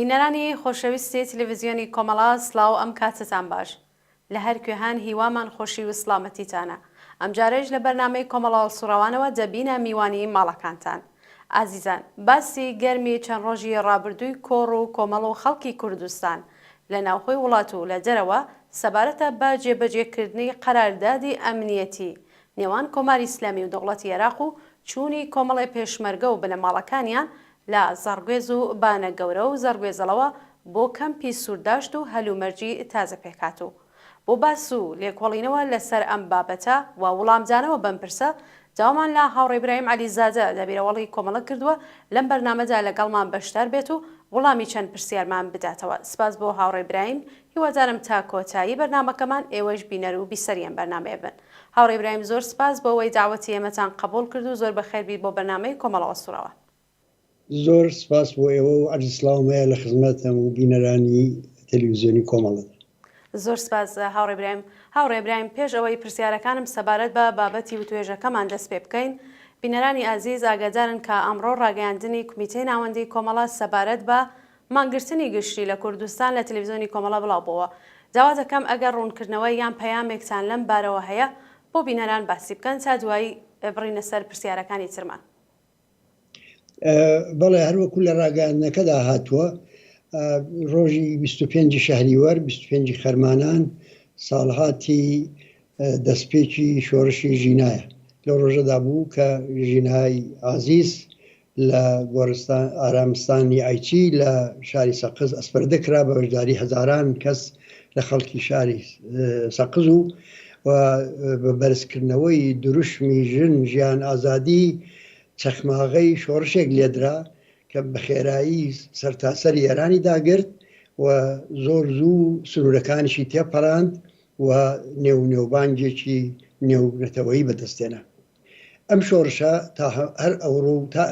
بینەرانی خۆشەویستی تلویزیۆنی کۆمەڵە سڵاو ئەم کاتەتان باش لە هەر کوێ هەن هیوامان خۆشی و سڵامەتیتانە ئەمجارەیش لە بەرنامەی کۆمەڵە هەڵسوڕاوانەوە دەبینە میوانی ماڵەکانتان ئازیزان باسی گەرمی چەند ڕۆژی ڕابردووی کۆڕ و کۆمەڵ و خەڵکی کوردستان لە ناوخۆی وڵات و لە دەرەوە سەبارەتە بە جێبەجێکردنی قەراردادی ئەمنیەتی نێوان کۆماری ئیسلامی و دەوڵەتی عێراق و چوونی کۆمەڵێ پێشمەرگە و بنەماڵەکانیان لە زەڕگوێز و بانە گەورە و زەڕگوێزەڵەوە بۆ کەمپی سوورداشت و هەلومەرجی تازە پێکهاتوو. بۆ باس و لێکۆڵینەوە لە سەر ئەم بابەتە و وڵامدانەوە بەم پرسە، داوامان لە هاوڕێ برایم عەلیزادە، دەبیرەوەڵی کۆمەڵە کردووە لەم بەرنامەدا لەگەڵمان بەشدار بێت و وڵامی چەند پرسیارمان بداتەوە. سپاس بۆ هاوڕێ برایم، هیوادارم تا کۆتایی بەرنامەکەمان ئێوەش بینەر و بیسەری ئەم بەرنامەیە بن. هاوڕێ برایم زۆر سپاس بۆ ئەوەی دەعوەتی ئێمەتان قەبووڵ کرد و زۆر بەخێر بیت بۆ بەرنامەی کۆمەڵە هەڵسوڕاوان. زۆر سپاس بۆ ئێوە و عەرزی سڵاوم هەیە لە خزمەت هەموو بینەرانی تەلەویزیۆنی کۆمەڵەدا. زۆر سپاس هاوڕێ برایم. هاوڕێ برایم پێش ئەوەی پرسیارەکانم سەبارەت بە بابەتی وتوێژەکەمان دەست پێ بکەین، بینەرانی ئازیز ئاگادارن کە ئەمڕۆ ڕاگەیاندنی کومیتەی ناوەندی کۆمەڵە سەبارەت بە مانگرتنی گشتی لە کوردستان لە تەلەفزیۆنی کۆمەڵە بڵاو بۆوە. داوا دەکەم ئەگەر ڕوونکردنەوە یان پەیامێکتان لەم بارەوە هەیە بۆ بینەران باسی بکەن تا دوایی بڕینە سەر پرسیارەکانی ترمان. بەڵێ هەروەکو لە ڕاگەیاندنەکەدا هاتووە ڕۆژی 25 شەهریوەر 25 خەرمانان ساڵهاتی دەستپێکی شۆڕشی ژینایە لەو ڕۆژەدا بوو کە ژینای ئازیز لە گۆڕستان ئارامستانی ئایچی لە شاری سەقز ئەسپەردە کرا بە بەشداری هەزاران کەس لە خەڵکی شاری سەقز و و بە بەرزکردنەوەی دروشمی ژن ژیان ئازادی چەخماغەی شۆڕشێک لێدرا کە بە خێرایی سەرتاسەری ئێرانی داگرت و زۆر زوو سنوورەکانیشی تێپەڕاند و نێو نێوبانگێکی نێونەتەوەیی بەدەستهێنا. ئەم شۆڕشە تا هەر ئەوڕۆ و تا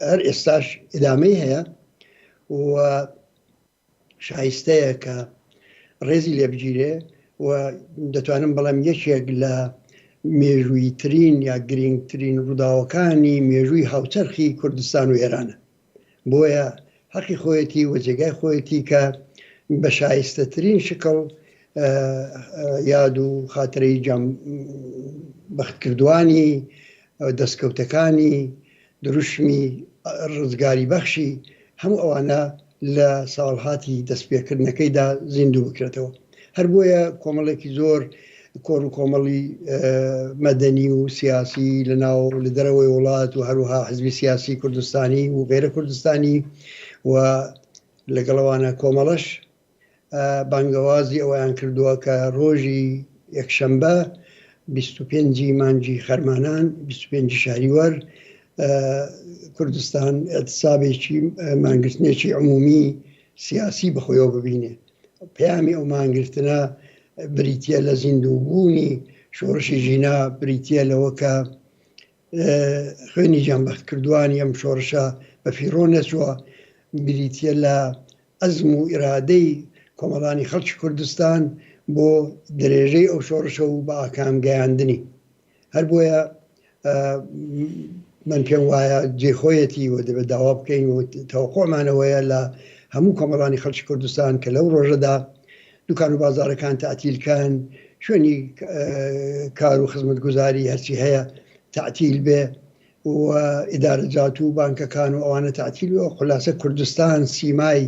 هەر ئێستاش ئیدامەی هەیە و شایستەیە کە ڕێزی لێ بگیرێ و دەتوانم بڵێم یەکێک لە مێژوویترین یا گرینگترین ڕووداوەکانی مێژووی هاوچەرخی کوردستان و ئێرانە. بۆیە حەقی خۆیەتی و جێگای خۆیەتی کە بە شایستەترین شکڵ یاد و خاترەی گیان بەختکردوانی دەستکەوتەکانی دروشمی ڕزگاری بەخشی هەموو ئەوانە لە ساڵهاتی دەستپێکردنەکەیدا زیندوو بکرێتەوە. هەر بۆیە کۆمەڵێکی زۆر کۆڕ و کۆمەڵی مەدەنی و سیاسی لە ناو لە دەرەوەی وڵات و هەروەها حزبی سیاسی کوردستانی و غێرە کوردستانی و لەگەڵەوانە کۆمەڵەش بانگەوازی ئەوەیان کردووە کە ڕۆژی یەکشەمبە 25 مانگی خەرمانان 25 شەهریوەر کوردستان ئیعتسابێکی مانگرتنێکی عمومی سیاسی بەخۆیەوە ببینێ. پەیامی ئەو مانگرتنە بریتییە لە زیندووبوونی شۆڕشی ژینا، بریتییە لەوە کە خوێنی گیانبەختکردووانی ئەم شۆڕشە بە فیڕۆ نەچووە، بریتییە لە عەزم و ئیرادەی کۆمەڵانی خەڵکی کوردستان بۆ درێژەی ئەو شۆڕشە و بە ئاکام گەیاندنی. هەر بۆیە من پێم وایە جێی خۆیەتی و دەبێت داوا بکەین و تەوەقوعمانەوەیە لە هەموو کۆمەڵانی خەڵکی کوردستان کە لەو ڕۆژەدا دوکان و بازارەکان تەعتیلکان شوێنی کار و خزمەتگوزاری هەرچی هەیە تەعتیل بێ و ئیدارەجات و بانکەکان و ئەوانە تەعتیل و خولاسە کوردستان سیمای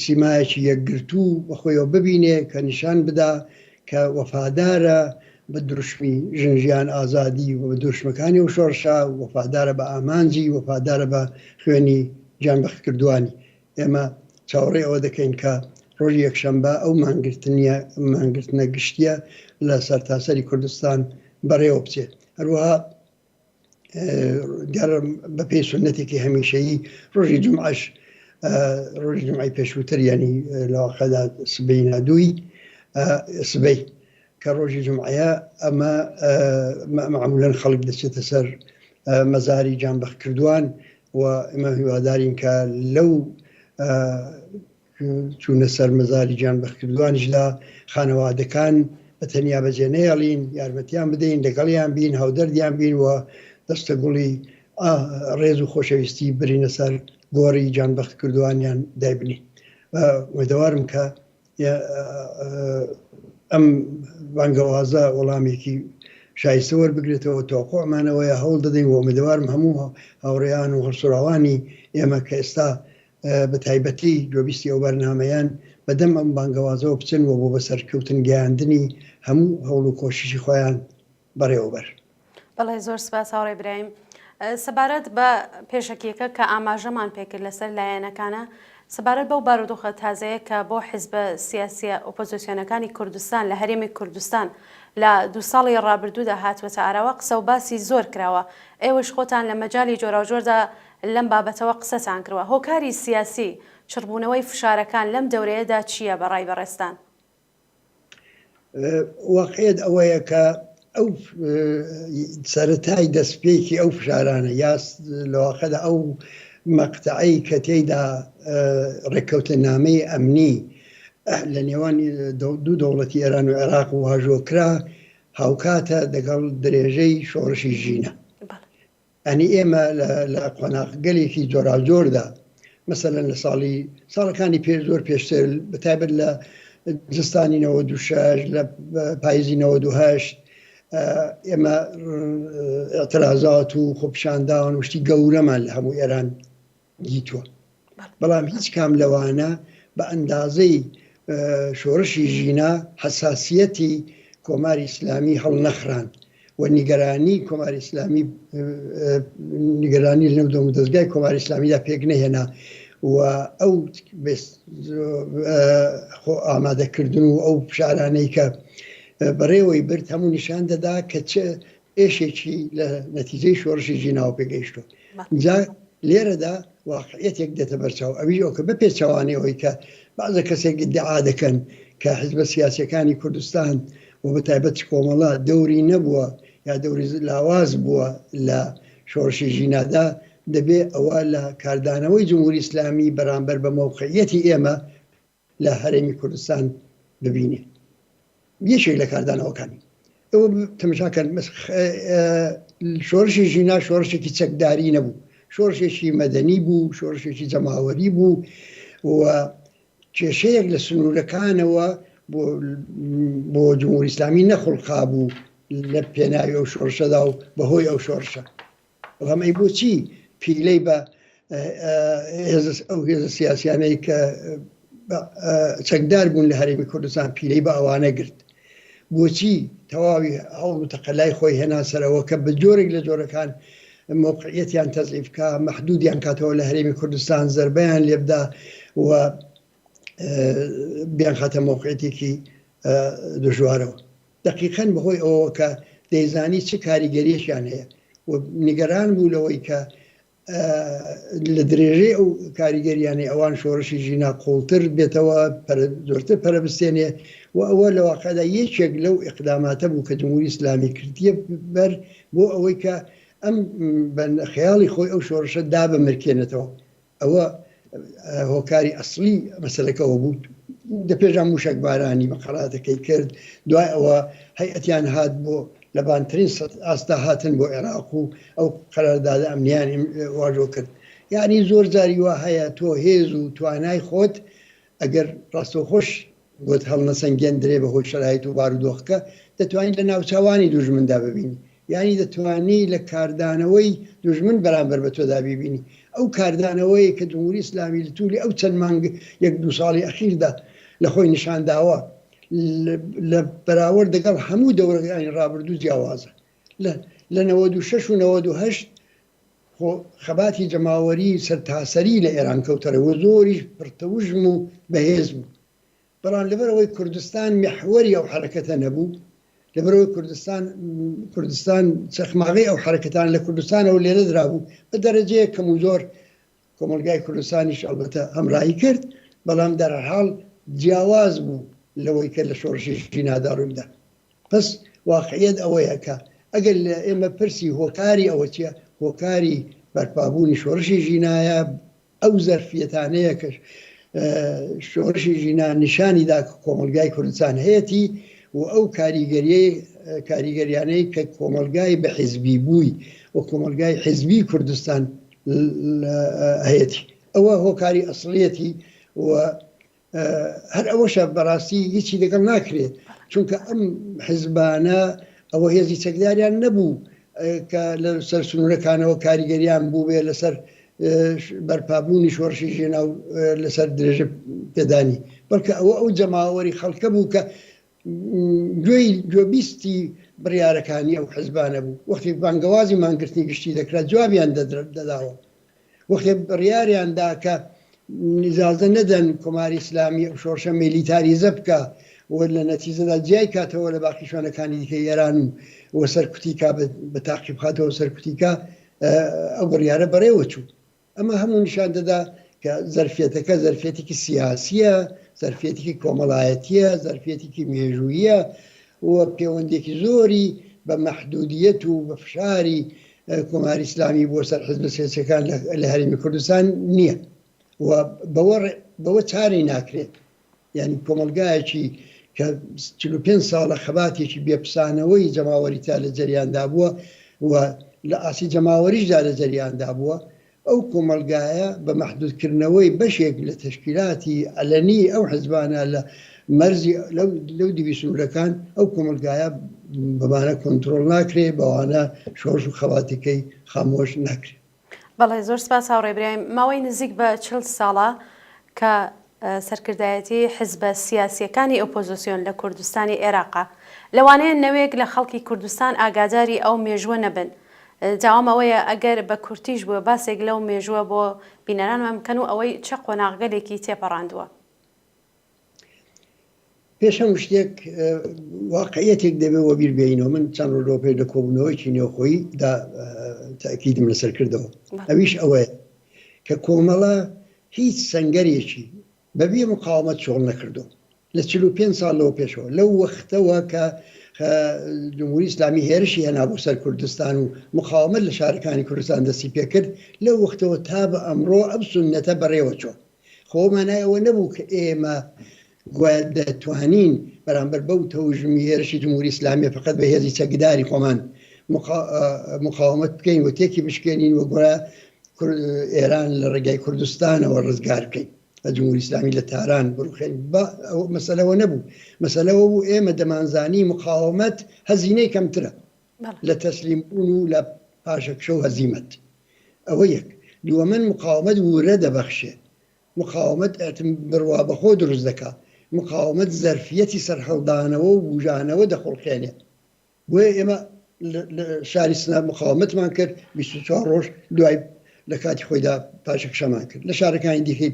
سیمایەکی یەکگرتوو بەخۆیەوە ببینێ کە نیشان بدا کە وەفادارە بە دروشمی ژن ژیان ئازادی و بە دروشمەکانی ئەو شۆڕشە، وەفادارە بە ئامانجی، وەفادارە بە خوێنی گیانبەختکردووانی. ئێمە چاوەڕێی ئەوە دەکەین کە ڕۆژی یەکشەمبە ئەو مانگرتنیە مانگرتنە گشتیە لە سەرتاسەری کوردستان بەڕێوە بچێت. هەروەها دیارە بەپێی سوننەتێکی هەمیشەیی ڕۆژی جومعەش ڕۆژی جومعەی پێشووتر یعنی لە واقعدا سبەی نادووی سبەی کە ڕۆژی جومعەیە ئەمە معمولەن خەڵک دەچێتە سەر مەزاری گیانبەختکردووان و ئێمە هیوادارین کە لەو چوونە سەر مەزاری گیانبەختکردووانیشدا خانەوادەکان بە تەنیا بەجێ نەیەڵین، یارمەتیان بدەین، لەگەڵیان بین، هاودەردیان بین و دەستە گوڵی ڕێز و خۆشەویستی برینە سەر گۆڕی گیانبەختکردووانیان دایبنین. ئومێدەوارم کە ئەم بانگەوازە وەڵامێکی شایستە وەربگرێتەوە، تەوەقوعمان ئەوەیە هەوڵ دەدەین و ئومێدەوارم هەموو هاوڕێیان و هەڵسوڕاوانی ئێمە کە ئێستا بە تایبەتی گوێبیستی ئەو بەرنامەیەن بەدەم ئەم بانگەوازەوە بچن و بۆ بەسەرکەوتن گەیاندنی هەموو هەوڵ و کۆششی خۆیان بەڕێوەبەر. بەڵێ زۆر سپاس هاوڕێ برایم. سەبارەت بە پێشەکیەکە کە ئاماژەمان پێکرد لەسەر لایەنەکانە، سەبارەت بەو بارودۆخە تازەیە کە بۆ حیزبە سیاسیە ئۆپۆزسیۆنەکانی کوردستان لە هەرێمی کوردستان لە دوو ساڵی ڕابردوودا هاتووەتە ئاراوە قسە و باسی زۆر کراوە ئێوەش خۆتان لە مەجالی جۆراوجۆردا لەم بابەتەوە قسەتان کروە هۆکاری سیاسی چڕبوونەوەی فشارەکان لەم دەورەیەدا چییە بە ڕای بەڕێزتان؟ واقعیت ئەوەیە کە ئەو سەرەتای دەستپێکی ئەو فشارانە یا لەواقعدا ئەو مەقتەعەی کە تێیدا ڕێککەوتنامەی ئەمنی لە نێوان دوو دەوڵەتی ئێران و عێراق واژۆ کرا هاوکاتە دەگەڵ درێژەی شۆڕشی ژینە. یانی ئێمە لە قۆناغگەلێکی جۆراوجۆردا مەسەلەن لە ساڵی ساڵەکانی پێش زۆر پێشتر بە تایبەت لە زستانی 96 لە پاییزی 98 ئێمە اعترازات و خۆپیشاندان و شتی گەورەمان لە هەموو ئێران دیتووە بەڵام هیچ کام لەوانە بە ئەندازەی شۆڕشی ژینا حەساسیەتی کۆماری ئیسلامی هەڵنەخراند و نیگەرانی کۆماری ئیسلامی نیگەرانی لەنێو دەمودەزگای کۆماری ئیسلامیدا پێک نەهێنا و ئەو خۆ ئامادەکردن و ئەو فشارانەی کە بەڕێوەی برد هەموو نیشان دەدا کە چ ئێشێکی لە نەتیجەی شۆڕشی ژیناوە پێگەیشتووە. جا لێرەدا واقعیەتێک دێتە بەرچاو ئەویش ئەو کە بە پێچەوانەی ئەوەی کە بەعزە کەسێک ئیدعا دەکەن کە حزبە سیاسیەکانی کوردستان و بە تایبەت کۆمەڵە دەوری نەبووە یا دەوری لاواز بووە لە شۆڕشی ژینادا دەبێ ئەوە لە کاردانەوەی جمهوری ئیسلامی بەرامبەر بە مەوقعیەتی ئێمە لە هەرێمی کوردستان ببینێ یەکێک لە کاردانەوەکانی ئەوە تەماشاکەن شۆڕشی ژینا شۆڕشێکی چەکداری نەبوو شۆڕشێکی مەدەنی بوو شۆڕشێکی جەماوەری بوو و کێشەیەک لە سنوورەکانەوە بۆ جمهوری ئیسلامی نەخوڵقا بوو لە پێناوی ئەو شۆڕشەدا و بەهۆی ئەو شۆڕشە بەڵام ئەی بۆچی پیلەی بە ئەو هێزە سیاسیانەی کە چەکدار بوون لە هەرێمی کوردستان پیلەی بە ئەوانە گرت بۆچی تەواوی هەوڵ و تەقەلای خۆی هێنا سەرەوە کە بە جۆرێک لە جۆرەکان مەوقعیەتیان تەزعیف کا مەحدودیان کاتەوە لە هەرێمی کوردستان زربەیان لێبدا و بیانخاتە مەوقعیەتێکی دژوارەوە دەقیقەن بەهۆی ئەوەوە کە دەیزانی چ کاریگەریەکیان هەیە و نیگەران بوو لەوەی کە لە درێژەی ئەو کاریگەریانەی ئەوان شۆڕشی ژینا قوڵتر بێتەوە زۆرتر پەرە بستێنێ و ئەوە لە واقعدا یەکێک لەو ئیقداماتە بوو کە جمهوری ئیسلامی کردیە بەر بۆ ئەوەی کە ئەم خەیاڵی خۆی ئەو شۆڕشە دابمرکێنێتەوە. ئەوە هۆکاری ئەسڵی مەسەلەکەوە بوو دە پێشا موشەک بارانی بە قەراتەکەی کرد دوای ئەوە هەیئەتیان هات بۆ لە بانترین ئاستا هاتن بۆ عێراق و ئەو قەراردادە ئەمنیان واژۆ کرد یعنی زۆر جاری وا هەیە تۆ هێز و توانای خۆت ئەگەر ڕاستەوخۆش بۆت هەڵنەسەنگێندرێ بە هۆی شەرایت و بارودۆخەکە، دەتوانی لە ناوچاوانی دوژمندا ببینی، یانی دەتوانی لە کاردانەوەی دوژمن بەرامبەر بە تۆدا بیبینی. ئەو کاردانەوەیە کە جمهوری ئیسلامی لە توولی ئەو چەند مانگ یەک دوو ساڵی ئەخیردا لە خۆی نیشان داوە لە بەراوەرد دەگەڵ هەموو دەورەکانی ڕابردوو جیاوازە. لە لە 96 و 98 خۆ خەباتی جەماوەری سەرتاسەری لە ئێران کەوتەڕێ و زۆریش پڕتەوژم و بەهێز بوو. بەڵام لەبەرئەوەی کوردستان میحوەری ئەو حەرەکەتە نەبوو، لەبەرئەوەی کوردستان کوردستان چەخماغەی ئەو حەرەکەتانە لە کوردستانەوە لێنەدرابوو، بە دەرەجەیەک کەم و زۆر کۆمەڵگای کوردستانیش ئەڵبەتە هەمراهی کرد، بەڵام دەرحاڵ جیاواز بوو لەوەی کە لە شۆڕشی ژینادا ڕوویدا. پس واقعیەت ئەوەیە کە ئەگەر لە ئێمە پرسی هۆکاری ئەوە چیە، هۆکاری بەرپابوونی شۆڕشی ژینایە، ئەو زەرفیەتانەیە کە شۆڕشی ژینا نیشانی دا کە کۆمەڵگای کوردستان هەیەتی و ئەو کاریگەریەی کاریگەریانەی کە کۆمەڵگای بە حیزبی بووی و کۆمەڵگای حیزبی کوردستان هەیەتی ئەوە هۆکاری ئەسڵیەتی و. هەر ئەوەشە بەڕاستی هیچی لەگەڵ ناکرێت چونکە ئەم حزبانە ئەوە هێزی چەکداریان نەبوو کە لە سەر سنوورەکانەوە کاریگەریان بووبێ لەسەر بەرپابوونی شۆڕشی ژینا و لەسەر درێژە پێدانی بەڵکە ئەوە ئەو جەماوەری خەڵکە بوو کە گوێی گوێبیستی بڕیارەکانی ئەو حزبانە بوو وەختی بانگەوازی مانگرتنی گشتی دەکرا جوابیان دەداوە وەختێ بڕیاریان دا کە ئیجازە نەدەن کۆماری ئیسلامی ئەو شۆڕشە میلیتاریزە بکا و لە نەتیجەدا جیای کاتەوە لە باقی شوێنەکانی دیکەی ئێران و سەرکوتی کا بە تاقی بخاتەوە سەرکوتی کا ئەو بڕیارە بەڕێوە چوو. ئەمە هەموو نیشان دەدا کە زەرفیەتەکە زەرفیەتێکی سیاسیە، زەرفیەتێکی کۆمەڵایەتیە، زەرفیەتێکی مێژوویە و پێوەندیەکی زۆری بە مەحدودیەت و بە فشاری کۆماری ئیسلامی بۆ سەر حزبە سیاسیەکان لە هەرێمی کوردستان نییە و بەوە بەوە چارەی ناکرێت. یانی کۆمەڵگایەکی کە 45 ساڵە خەباتێکی بێپسانەوەی جەماوەری تا لە جەریاندا بووە و لە ئاستی جەماوەریشدا لە جەریاندا بووە، ئەو کۆمەڵگایە بە مەحدودکردنەوەی بەشێک لە تەشکیلاتی عەلەنی ئەو حزبانە لە مەرزی لەو دیوی سنوورەکان، ئەو کۆمەڵگایە بەمانە کۆنترۆڵ ناکرێ، بەوانە شۆڕش و خەباتەکەی خامۆش ناکرێ. بەڵێ زۆر سپاس هاوڕێ برایم. ماوەی نزیک بە 40 ساڵە کە سەرکردایەتی حزبە سیاسییەکانی ئۆپۆزسیۆن لە کوردستانی عێراقە. لەوانەیە نەوەیەک لە خەڵکی کوردستان ئاگاداری ئەو مێژووە نەبن. داوام ئەوەیە ئەگەر بە کورتیش بووە باسێک لەو مێژووە بۆ بینەرانمان بکەن و ئەوەی چە قۆناغگەلێکی تێپەڕاندووە. پێش هەموو شتێک واقعیەتێک دەبێ وەبیر بێینەوە من چەند ڕۆژ لەوە پێش لە کۆبوونەوەیەکی نێوخۆیی دا تەئکیدم لەسەر کردەوە ئەویش ئەوەیە کە کۆمەڵە هیچ سەنگەرێکی بەبێ مقاومەت چۆڵ نەکردووە لە 45 ساڵ لەوە پێشەوە لەو وەختەوە کە جمهوری ئیسلامی هێرشی هێنا بۆ سەر کوردستان و مقاومەت لە شارەکانی کوردستان دەستی پێکرد لەو وەختەوە تا بە ئەمڕۆ ئەم سوننەتە بەڕێوە چووە خۆ مانای ئەوە نەبوو کە ئێمە گوایە دەتوانین بەرامبەر بەو تەوژمی هێرشی جمهوری ئیسلامیە فقط بە هێزی چەکداری خۆمان مقاومەت بکەین و تێکی بشکێنین و گوایە ئێران لە ڕێگای کوردستانەوە ڕزگار بکەین لە جمهوری ئیسلامی لە تاران بڕوخێن بە ئەو مەسەلەوە نەبوو مەسەلەوە بوو ئێمە دەمانزانی مقاومەت هەزینەی کەمترە لە تەسلیم بوون و لە پاشەکشە و هەزیمەت ئەوە یەک دووەمەن مقاومەت ورە دەبەخشێ مقاومەت بڕوا بەخۆ دروست دەکا مقاومەت زەرفیەتی سەرهەڵدانەوە و بوژانەوە دەخوڵقێنێ بۆیە ئێمە لە شاری سنە مقاومەتمان کرد 24 ڕۆژ دوای لە کاتی خۆیدا پاشەکشەمان کرد لە شارەکانی دیکەی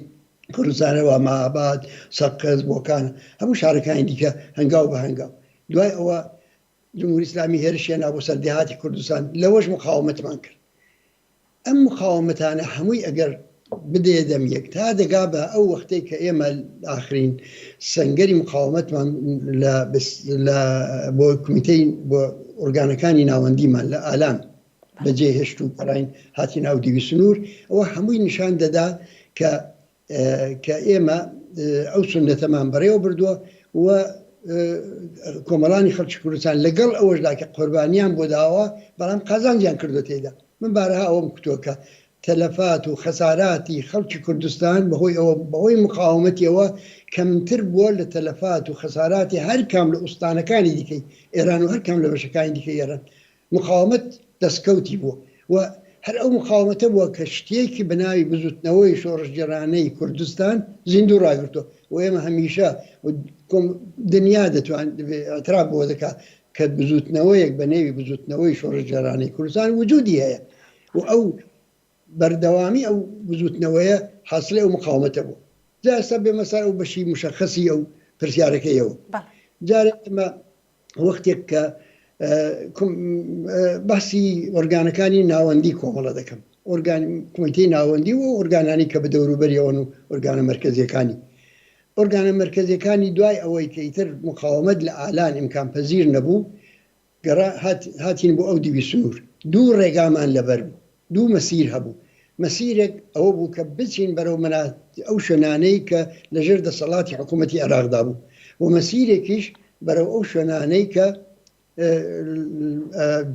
کوردستانەوە مەهاباد سەقز بۆکان هەموو شارەکانی دیکە هەنگاو بە هەنگاو دوای ئەوە جمهوری ئیسلامی هێرشی هێنا بۆ سەر دێهاتی کوردستان لەوەش مقاومەتمان کرد ئەم مقاومەتانە هەمووی ئەگەر بدەیە دەم یەک تا دەگا بە ئەو وەختەی کە ئێمە ئاخرین سەنگەری مقاومەتمان لە لە بۆ کمیتەی بۆ ئۆرگانەکانی ناوەندیمان لە ئالان بەجێ هێشت و پەڕین هاتی ناو دیوی سنوور ئەوە هەمووی نیشان دەدا کە کە ئێمە ئەو سوننەتەمان بەڕێوە بردووە و کۆمەڵانی خەڵکی کوردستان لەگەڵ ئەوەشدا کە قوربانیان بۆ داوە بەڵام قازانجیان کردووە تێیدا من بارەها ئەوەم کوتووە کە تەلەفات و خەساراتی خەڵکی کوردستان بەهۆی ئەوە بەهۆی مقاومەتیەوە کەمتر بووە لە تەلەفات و خەساراتی هەر کام لە ئوستانەکانی دیکەی ئێران و هەر کام لە بەشەکانی دیکەی ئێران مقاومەت دەستکەوتی بووە و هەر ئەو مقاومەتە بووە کە شتێکی بە ناوی بزووتنەوەی شۆڕشگێڕانەی کوردستان زیندوو ڕاگرتووە و ئێمە هەمیشە دنیا دەتوان ئیعتراف بەوە دەکات کە بزووتنەوەیەک بە نێوی بزووتنەوەی شۆڕشگێڕانەی کوردستان وجودی هەیە و ئەو بەردەوامی ئەو بزووتنەوەیە حاسڵی ئەو مقاومەتە بوو. جا ئێستا بێمە سەر ئەو بەشی مشەخەسی ئەو پرسیارەکەیەوە. جارێ ئێمە وەختێک کە باسی ئۆرگانەکانی ناوەندی کۆمەڵە دەکەم ئۆرگان کۆمیتەی ناوەندی و ئۆرگانانی کە بە دەوروبەریەوەن و ئۆرگانە مەرکەزیەکانی ئۆرگانە مەرکەزیەکانی دوای ئەوەی کە ئیتر مقاومەت لە ئالان ئیمکان پەزیر نەبوو گەڕا هاتین بۆ ئەو دیوی سنوور دوو ڕێگامان لەبەر بوو، دوو مەسیر هەبوو، مەسیرێک ئەوە بوو کە بچین بەرەو ئەو شوێنانەی کە لەژێر دەسەڵاتی حکوومەتی عێراقدا بوو و مەسیرێکیش بەرەو ئەو شوێنانەی کە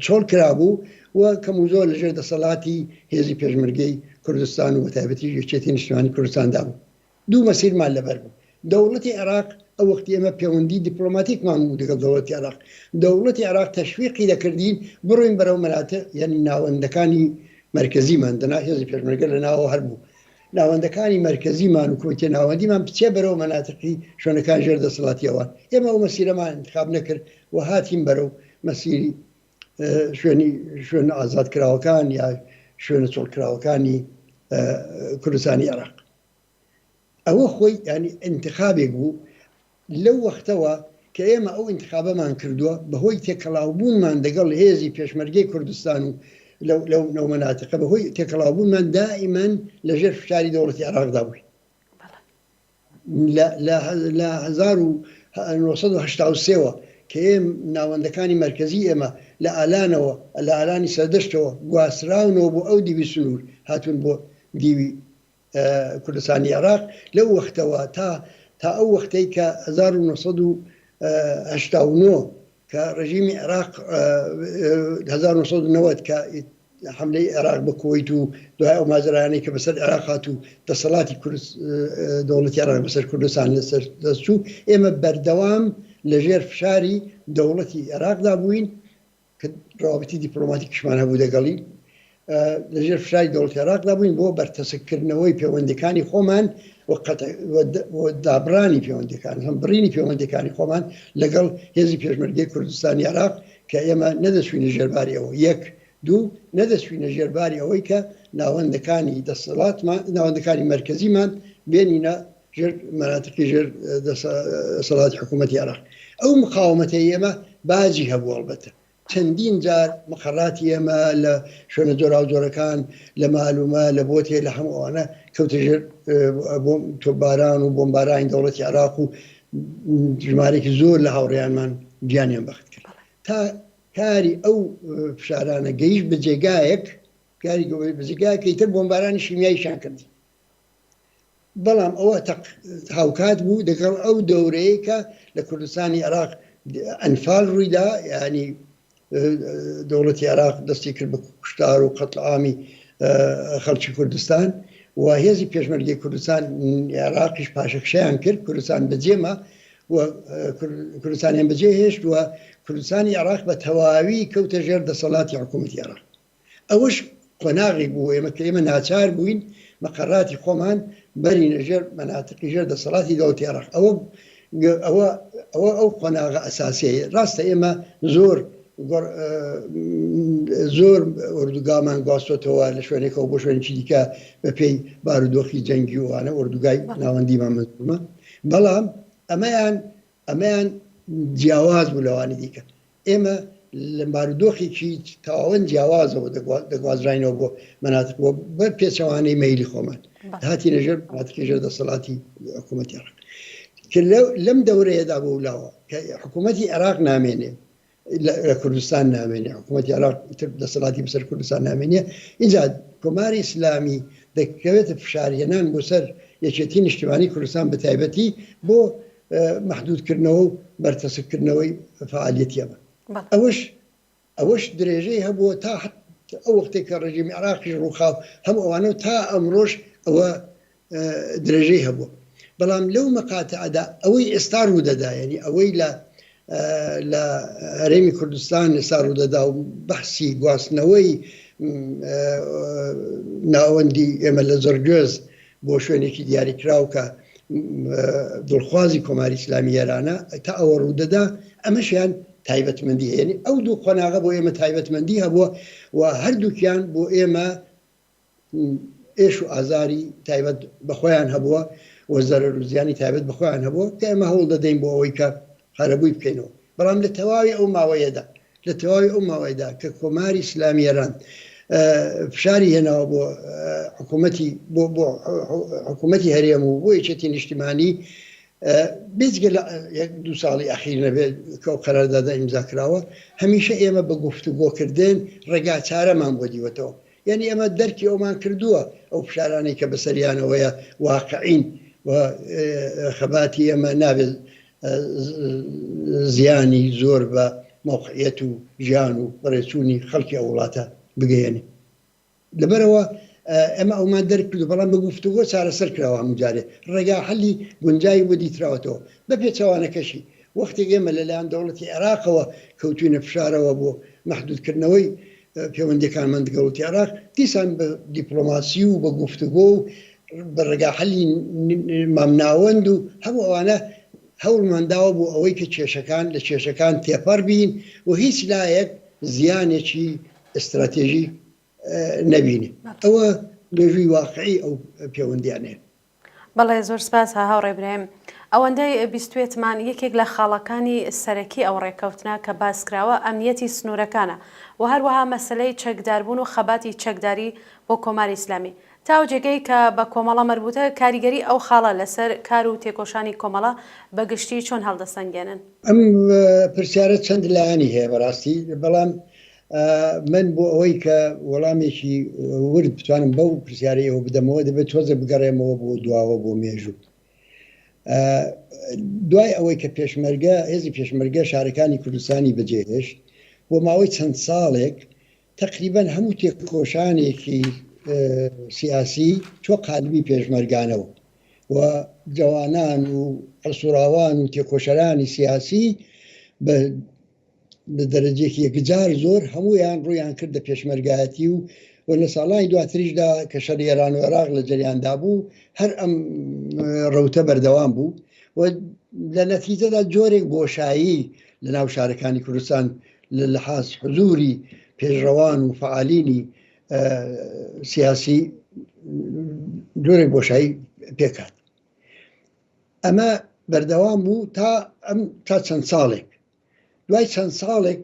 چۆڵ کرابوو و کەم و زۆر لەژێر دەسەڵاتی هێزی پێشمەرگەی کوردستان و بەتایبەتی یەکێتی نیشتمانی کوردستاندا بوو. دوو مەسیرمان لەبەر بوو. دەوڵەتی عێراق ئەو وەختی ئێمە پێوەندی دیپلۆماتیکمان بوو دەگەڵ دەوڵەتی عێراق، دەوڵەتی عێراق تەشویقی دەکردین بڕۆین بەرەو مەناتق یانی ناوەندەکانی مەرکەزیمان دەنا هێزی پێشمەرگە لە ناوەوە هەر بوو ناوەندەکانی مەرکەزیمان و کۆمیتە ناوەندیمان بچێ بەرەو مەناتقی شوێنەکان ژێر دەسەڵاتی ئەوان. ئێمە ئەو مەسیرەمان ئینتخاب نەکرد و هاتین بەرەو مەسیری شوێنی شوێنە ئازادکراوەکان یا شوێنە چۆڵکراوەکانی کوردستانی عێراق. ئەوە خۆی یانی ئینتخابێک بوو لەو وەختەوە کە ئێمە ئەو ئینتخابەمان کردووە بەهۆی تێکەڵاوبوونمان دەگەڵ هێزی پێشمەرگەی کوردستان و لەو لەو لەو مەناتقە بەهۆی تێکەڵاوبوونمان دائیمەن لەژێر فشاری دەوڵەتی عێراقدا بووین. لە لە لە 1983 وە کە ئێم ناوەندەکانی مەرکەزی ئێمە لە ئالانەوە لە ئالانی سەردەشتەوە گواستراونەوە بۆ ئەو دیوی سنوور هاتوون بۆ دیوی کوردستانی عێراق لەو وەختەوە تا تا ئەو وەختەی کە 1989 کە ڕژیمی عێراق 1990 کە حملەی عێراق بە کوەیت و دوای ئەو ماجرایانەی کە بەسەر عێراق هات و دەسەڵاتی دەوڵەتی عێراق بەسەر کوردستان لەسەر دەستچوو ئێمە بەردەوام لەژێر فشاری دەوڵەتی عێراقدا بووین کە ڕەوابتی دیپلۆماتیکیشمان هەبوو دەگەڵی، لەژێر فشاری دەوڵەتی عێراقدا بووین بۆ بەرتەسککردنەوەی پەیوەندیەکانی خۆمان و دابڕانی پەیوەندیەکان هەم بڕینی پەیوەندیەکانی خۆمان لەگەڵ هێزی پێشمەرگەی کوردستانی عێراق کە ئێمە نەدەچوینە ژێرباری ئەوە یەک دوو نەدەچوینە ژێرباری ئەوەی کە ناوەندەکانی دەسەڵاتمان ناوەندەکانی مەرکەزیمان بێنینە ژێر مەناتقی ژێر دەسەڵاتی حکوومەتی عێراق. ئەو مقاومەتەی ئێمە باجی هەبوو ئەڵبەتە. چەندین جار مقەڕاتی ئێمە لە شوێنە جۆراوجۆرەکان لە مالومە، لە بۆتێ، لە هەموو ئەوانە کەوتە ژێر تۆپباران و بۆمبارانی دەوڵەتی عێراق و ژمارەیەکی زۆر لە هاوڕێیانمان گیانیان بەخت کرد. تا کاری ئەو فشارانە گەیشت بە جێگایەک، کاری بە جێگایەک کە ئیتر بۆمبارانی شیمیاییشیان کرد. بەڵام ئەوە هاوکات بوو دەگەڵ ئەو دەورەیە کە لە کوردستانی عێراق ئەنفال ڕوویدا ینی دەوڵەتی عێراق دەستی کرد بە کوشتار و قەتڵعامی خەڵکی کوردستان و هێزی پێشمەرگەی کوردستان عێراقیش پاشەکشەیان کرد کوردستان بەجێما و کوردستانیان بەجێ هێشت و کوردستانی عێراق بە تەواوی کەوتە ژێر دەسەڵاتی حکوومەتی عێراق ئەوەش قۆناغێک بوو ئێمە کە ئێمە ناچار بووین مەقەراتی خۆمان بەرینە ژێر مەناتقی ژێر دەسەڵاتی دەوڵەتی عێراق. ئەوە ئەوە ئەوە ئەو قۆناغە ئەساسیەیە. ڕاستە ئێمە زۆر زۆر ئۆردوگامان گواستۆتەوە لە شوێنێکەوە بۆ شوێنێکی دیکە بە پێی بارودۆخی جەنگی و ئەوانە ئۆردوگای ناوەندیمان مەزبوومە، بەڵام ئەمەیان ئەمەیان جیاواز بوو لەوانی دیکە. ئێمە لە بارودۆخێکی تەواوەن جیاوازەوە دەگوازراینەوە بۆ مەناتق بۆ بە پێچەوانەی مەیلی خۆمان هاتینە ژێر مەناتقی ژێر دەسەڵاتی حکوومەتی عێراق کە لەم دەورەیەدا بۆ لاوە کە حکوومەتی عێراق نامێنێ لە کوردستان نامێنێ حکوومەتی عێراق تر دەسەڵاتی بەسەر کوردستان نامێنێ اینجا کۆماری ئیسلامی دەکەوێتە فشارهێنان بۆ سەر یەکێتی نیشتیمانی کوردستان بە تایبەتی بۆ مەحدودکردنەوە و بەرتەسککردنەوەی فەعالیەتی ئەمە. ئەوەش ئەوەش درێژەی هەبووە تا ئەو وەختێک کە ڕژیمی عێراقیش ڕووخا و هەموو ئەوانە و تا ئەمڕۆش ئەوە درێژەی هەبووە. بەڵام لەو مەقاتعەدا ئەوەی ئێستا ڕوودەدا یعنی ئەوەی لە لە هەرێمی کوردستان ئێستا ڕوودەدا و بەحسی گواستنەوەی ناوەندی ئێمە لە زڕگوێز بۆ شوێنێکی دیاریکراو کە دڵخوازی کۆماری ئیسلامی ئێرانە تا ئەوە ڕوودەدا ئەمەشیان تایبەتمەندی هەیە ئەو دوو قۆناغە بۆ ئێمە تایبەتمەندی هەبووە و هەردووکیان بۆ ئێمە ئێش و ئازاری تایبەت بە خۆیان هەبووە و زەرەر و زیانی تایبەت بە خۆیان هەبووە کە ئێمە هەوڵ دەدەین بۆ ئەوەی کە قەرەبووی بکەینەوە بەڵام لە تەواوی ئەو ماوەیەدا لە تەواوی ئەو ماوەیەدا کە کۆماری ئیسلامی ئێران فشاری هێناوە بۆ حکوومەتی بۆ بۆ حکوومەتی هەرێم و بۆ یەکێتی نیشتیمانی بێجگە لە یەک دوو ساڵی ئەخیر نەبێت کە ئەو قەراردادە ئیمزا کراوە هەمیشە ئێمە بە گفتوگۆکردن ڕێگا چارەمان بۆ دیوەتەوە یعنی ئێمە دەرکی ئەومان کردووە ئەو فشارانەی کە بەسەریانەوەیە واقعین و خەباتی ئێمە نابێت زیانی زۆر بە مەوقعیەت و ژیان و بەڕێچوونی خەڵکی ئەو وڵاتە بگەیەنێ. لەبەرئەوە. ئێمە ئەومان دەرک کردو بەڵام بە گفتوگۆ چارەسەر کراوە هەموو جارێ ڕێگا حەلی گونجاوی بۆ دیتراوەتەوە بە پێچەوانەکەشی وەختێک ئێمە لەلایەن دەوڵەتی عێراقەوە کەوتوینە فشارەوە بۆ مەحدودکردنەوەی پەیوەندیەکانمان دەگەڵ عێراق دیسان بە دیپلۆماسی و بە گفتوگۆ و بە ڕێگاحەلی مامناوەند و هەموو ئەوانە هەوڵمان داوە بۆ ئەوەی کە کێشەکان لە کێشەکان تێپەڕ بین و هیچ لایەک زیانێکی ئیستراتێژی نەبینێ. ئەوە مێژووی واقعی ئەو پێوەندیانەیە. بەڵێ زۆر سپاس هاوڕێ برایم. ئەوەندەی بیستوێتمان یەکێک لە خاڵەکانی سەرەکی ئەو ڕێککەوتنە کە باس کراوە ئەمنیەتی سنوورەکانە و هەروەها مەسەلەی چەکداربوون و خەباتی چەکداری بۆ کۆماری ئیسلامی تا ئەو جێگەی کە بە کۆمەڵە مەربووتە کاریگەری ئەو خاڵە لەسەر کار و تێکۆشانی کۆمەڵە بە گشتی چۆن هەڵدەسەنگێنن؟ ئەم پرسیارە چەند لایەنی هەیە بەڕاستی بەڵام من بۆ ئەوەی کە وەڵامێکی ورد بتوانم بەو پرسیارەی ئێوە بدەمەوە دەبێت تۆزێ بگەڕێمەوە بۆ دواوە بۆ مێژوو. دوای ئەوەی کە پێشمەرگە هێزی پێشمەرگە شارەکانی کوردستانی بەجێهێشت بۆ ماوەی چەند ساڵێک تەقریبەن هەموو تێکۆشانێکی سیاسی چۆ قالبی پێشمەرگانەوە و جەوانان و هەڵسوڕاوان و تێکۆشەرانی سیاسی بە لە دەرەجەیەکی یەکجار زۆر هەموویان ڕوویان کردە پێشمەرگایەتی و و لە ساڵانی دواتریشدا کە شەڕی ئێران و عێراق لە جەریاندا بوو هەر ئەم ڕەوتە بەردەوام بوو و لە نەتیجەدا جۆرێک بۆشایی لە ناو شارەکانی کوردستان لە لەحاز حزوری پێشڕەوان و فعالینی سیاسی جۆرێک بۆشایی پێکات ئەمە بەردەوام بوو تا ئەم تا چەند ساڵێک دوای چەند ساڵێک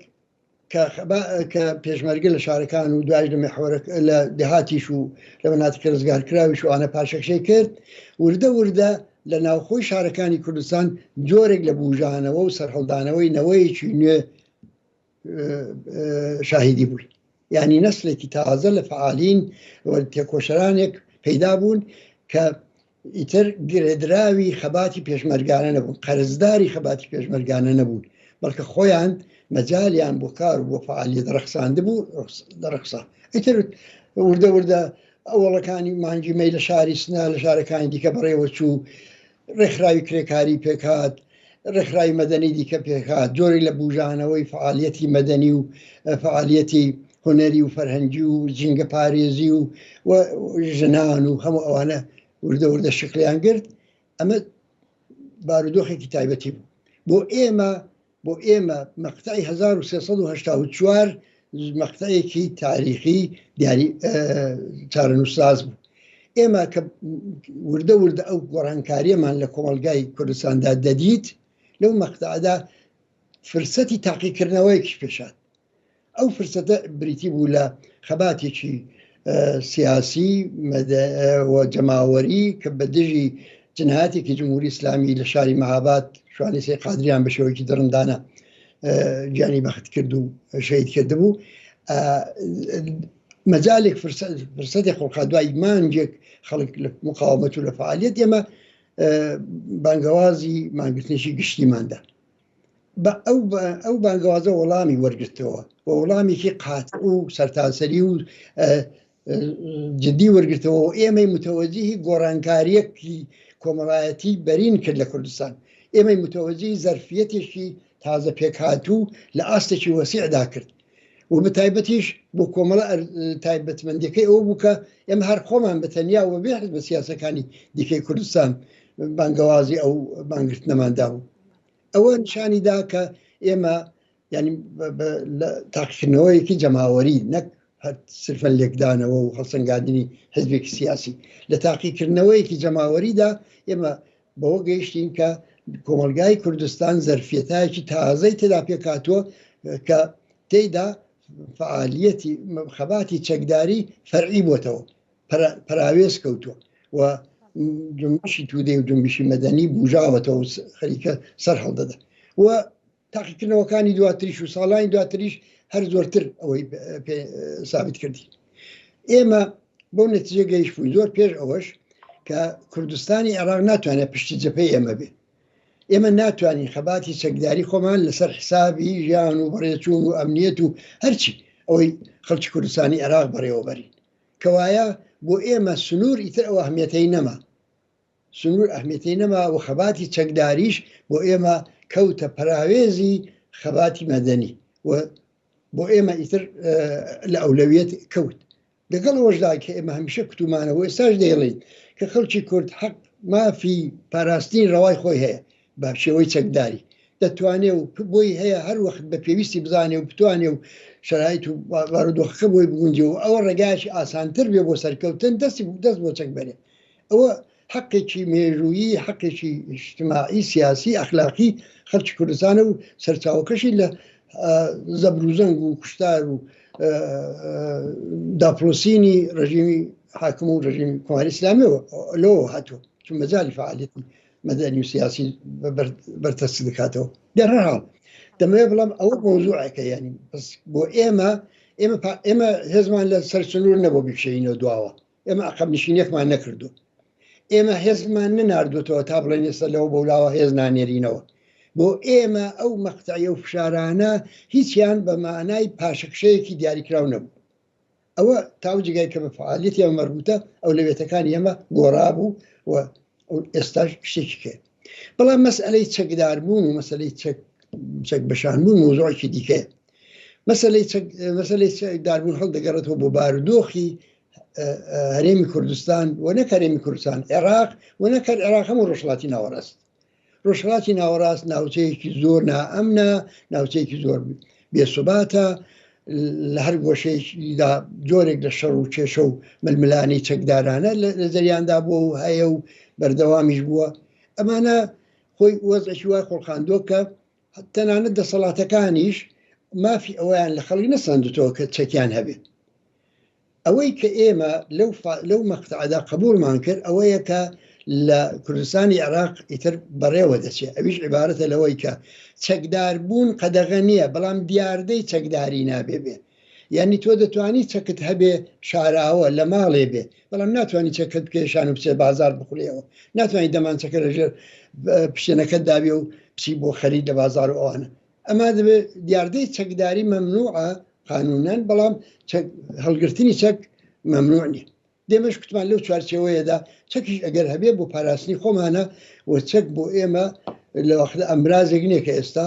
کە پێشمەرگە لە شارەکان و دوایش لە میحوەرە لە دێهاتیش و لە مەناتقی ڕزگارکراویش و ئانە پاشەکشەی کرد، وردە وردە لە ناوخۆی شارەکانی کوردستان جۆرێک لە بوژانەوە و سەرهەڵدانەوەی نەوەیەکی نوێ شاهیدی بووین. یانی نەسلێکی تازە لە فەعالین و تێکۆشەرانێک پەیدا بوون کە ئیتر گرێدراوی خەباتی پێشمەرگانە نەبوون، قەرزداری خەباتی پێشمەرگانە نەبوون، بەڵکە خۆیان مەجالیان بۆ کار و بۆ فەعالیەت ڕەخساندبوو، دەڕەخسا. ئیتر وردە وردە ئەوەڵەکانی مانگی مەی لە شاری سنە، لە شارەکانی دیکە بەڕێوە چوو، ڕێکخراوی کرێکاری پێکهات، ڕێکخراوی مەدەنی دیکە پێکهات، جۆرێک لە بوژانەوەی فەعالیەتی مەدەنی و فەعالیەتی هونەری و فەرهەنگی و ژینگەپارێزی و ژنان و هەموو ئەوانە وردە وردە شکلیان گرت. ئەمە بارودۆخێکی تایبەتی بوو بۆ ئێمە. بۆ ئێمە مەقتەعی 1384 مەقتەعێکی تاریخی دیاری چارەنووسساز بوو. ئێمە کە وردە وردە ئەو گۆڕانکاریەمان لە کۆمەڵگای کوردستاندا دەدیت، لەو مەقتەعدا فرسەتی تاقیکردنەوەیەکیش پێشات. ئەو فرسەتە بریتی بوو لە خەباتێکی سیاسی و جەماوەری کە بە دژی جنایەتێکی جمهوری ئیسلامی لە شاری مەهاباد شوانی سەی قادریان بە شێوەیەکی دڕندانە گیانی بەخت کرد و شەهید کردبوو. مەجالێک فرسەتی خۆڵقا دوای مانگێک خەڵک لە مقاومەت و لە فعالیت ئێمە بانگەوازی مانگرتنێکی گشتیماندا بە ئەو ئەو بانگەوازە وەڵامی وەرگرتەوە و وەڵامێکی قاتع و سەرتاسەری و جدی وەرگرتەوە و ئێمەی متەوەجیهی گۆڕانکاریەکی کۆمەڵایەتی بەرین کرد لە کوردستان. ئێمەی متەوەجیهی زەرفیەتێکی تازە پێکهاتوو لە ئاستێکی وەسیعدا کرد و بە تایبەتیش بۆ کۆمەڵە تایبەتمەندیەکەی ئەوە بوو کە ئێمە هەر خۆمان بە تەنیا و بەبێ حزبە سیاسەکانی دیکەی کوردستان بانگەوازی ئەو مانگرتنەمان دابوو. ئەوە نیشانی دا کە ئێمە یعنی لە تاقیکردنەوەیەکی جەماوەری نەک هەر سرفەن لێکدانەوە و هەڵسەنگاندنی حزبێکی سیاسی لە تاقیکردنەوەیەکی جەماوەریدا ئێمە بەوە گەیشتین کە کۆمەلگای کوردستان زەرفیەتایەکی تازەی تێدا پێکهاتووە کە تێیدا فعالیەتی خەباتی چەکداری فەرعی بۆتەوە پەراوێز کەوتووە و جنبشی تودەی و جنبشی مەدەنی بوژاوەتەوە و خەریکە سەر هەڵدەدا و تاقیکردنەوەکانی دواتریش و ساڵانی دواتریش هەر زۆرتر ئەوەی سابت کردی. ئێمە بۆ نەتیجە گەیشتبووین زۆر پێش ئەوەش کە کوردستانی عێراق ناتوانێت پشتی جەپەی ئێمە بێ. ئێمە ناتوانین خەباتی چەکداری خۆمان لەسەر حسابی ژیان و بەڕێچوون و ئەمنیەت و هەرچی ئەوەی خەڵکی کوردستانی عێراق بەڕێوەبەرین. کەوایە بۆ ئێمە سنوور ئیتر ئەو ئەهمیەتەی نەما. سنوور ئەهمیەتەی نەما و خەباتی چەکداریش بۆ ئێمە کەوتە پەراوێزی خەباتی مەدەنی و بۆ ئێمە ئیتر لە ئەولەویەت کەوت. لەگەڵ ئەوەشدا کە ئێمە هەمیشە کوتومانە و ئێستاش دەیڵێین کە خەڵکی کورد حەق مافی پاراستنی ڕەوای خۆی هەیە بە شێوەی چەکداری دەتوانێ و بۆی هەیە هەر وەخت بە پێویستی بزانێ و بتوانێ و شەرایت و بارودۆخەکە بۆی بگونجێ و ئەوە ڕێگایەکی ئاسانتر بێ بۆ سەرکەوتن دەستی دەست بۆ چەک بەرێ. ئەوە حەقێکی مێژوویی، حەقێکی ئیجتماعی، سیاسی، ئەخلاقی خەڵکی کوردستانە و سەرچاوەکەشی لە زەبروزەنگ و کوشتار و داپڵۆسینی ڕژیمی حاکم و ڕژیمی کۆماری ئیسلامیەوە لەوە هاتووە چون مەجالی فعالیەتی مەدەنی و سیاسی بەرتەسک دەکاتەوە. دەرهەڵ دەمەوێت بڵێم ئەوە مەوزوعێکە یعنی بەس بۆ ئێمە ئێمە ئێمە هێزمان لە سەر سنوور نەبوو بکشێینەوە دواوە ئێمە عەقەب نشینێکمان نەکردو ئێمە هێزمان نەناردوتەوە تا بڵێن ئێستا لەوە بەولاوە هێز نانێرینەوە بۆ ئێمە ئەو مەقتەعی و فشارانە هیچیان بە مانای پاشەکشەیەکی دیاریکراو نەبوو ئەوە تاو جگای کە بە فعالیەتی ئەمە مەربوتە ئەولەوێتەکانی ئێمە گۆڕابوو و ئێستاش شتێکی کرد بەڵام مەسئلەی چەکداربوون و مەسلەی چەک چەک بەشانبوون مۆزۆکی دیکەیە مەسلەی مەسلەی چەکداربوون هەڵدەگەڕێتەوە بۆ بارودۆخی هەرێمی کوردستان و نەک هەرێمی کوردستان عێراق و نەکەر عێراق هەموو ڕۆژهەڵاتی ناوەڕاست ڕۆژهەڵاتی ناوەڕاست ناوچەیەکی زۆر نائەمنە ناوچەیەکی زۆر بێسوباتە لە هەر گۆشەیەکیدا جۆرێک لە شەڕ و کێشە و ململانی چەکدارانە لە جەریاندا بووە و هەیە و بەردەوامیش بووە ئەمانە خۆی وەزعێکی وای خۆڵقاندووە کە تەنانەت دەسەڵاتەکانیش مافی ئەوەیان لە خەڵک نەسەندوتەوە کە چەکیان هەبێت ئەوەی کە ئێمە لەو لەو مەقتەعەدا قبوڵمان کرد ئەوەیە کە لە کوردستانی عێراق ئیتر بەڕێوە دەچێ ئەویش عیبارەتە لەوەی کە چەکدار بوون قەدەغە نییە بەڵام دیاردەی چەکداری نابێ بێ یعنی تۆ دەتوانی چەکت هەبێ شاراوە لە ماڵێ بێ بەڵام ناتوانانی چەکت بکێشان و بچێ بازار بخولێەوە ناتوانانی دەمانچەکە لەژێر پشتێنەکەت دابێ و بچی بۆ خەرید لە بازار و ئەوانە ئەما دەبێت دیاردەی چەکداری مەمنوعە قانونەن بەڵام هەڵگرتنی چەک مەمنوع نیە دێمەش کوتمان لەو چوارچێوەیەدا چەکیش ئەگەر هەبێ بۆ پاراستنی خۆمانە و چەک بۆ ئێمە لە وەختە ئەمرازێک نییە کە ئێستا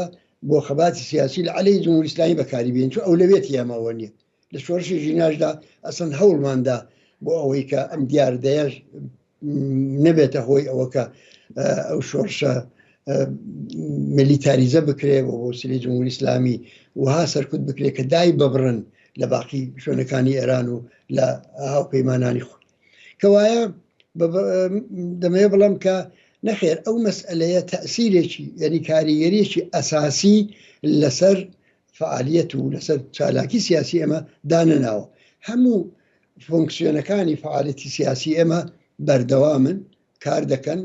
بۆ خەباتی سیاسی لە عەلەی جمهوری ئیسلامی بەکاری بێن چون ئەولەویەتی ئێمەوە نییە لە شۆڕشی ژیناشدا ئەسڵەن هەوڵماندا بۆ ئەوەی کە ئەم دیاردەیەش نەبێتە هۆی ئەوە کە ئەو شۆڕشە میلیتاریزە بکرێ بۆ بۆسیلی جمهوری ئیسلامی وها سەرکوت بکرێت کە دای ببڕن لە باقی شوێنەکانی ئێران و لە هاوپەیمانانی خۆی کەوایە دەمەوێت بڵێم کە نەخێر ئەو مەسئلەیە تەسیرێکی یعنی کاریگەریەکی ئەساسی لەسەر فعالیت و لەسەر چالاکی سیاسی ئێمە دانەناوە هەموو فۆنکسیۆنەکانی فعالیەتی سیاسی ئێمە بەردەوامن کار دەکەن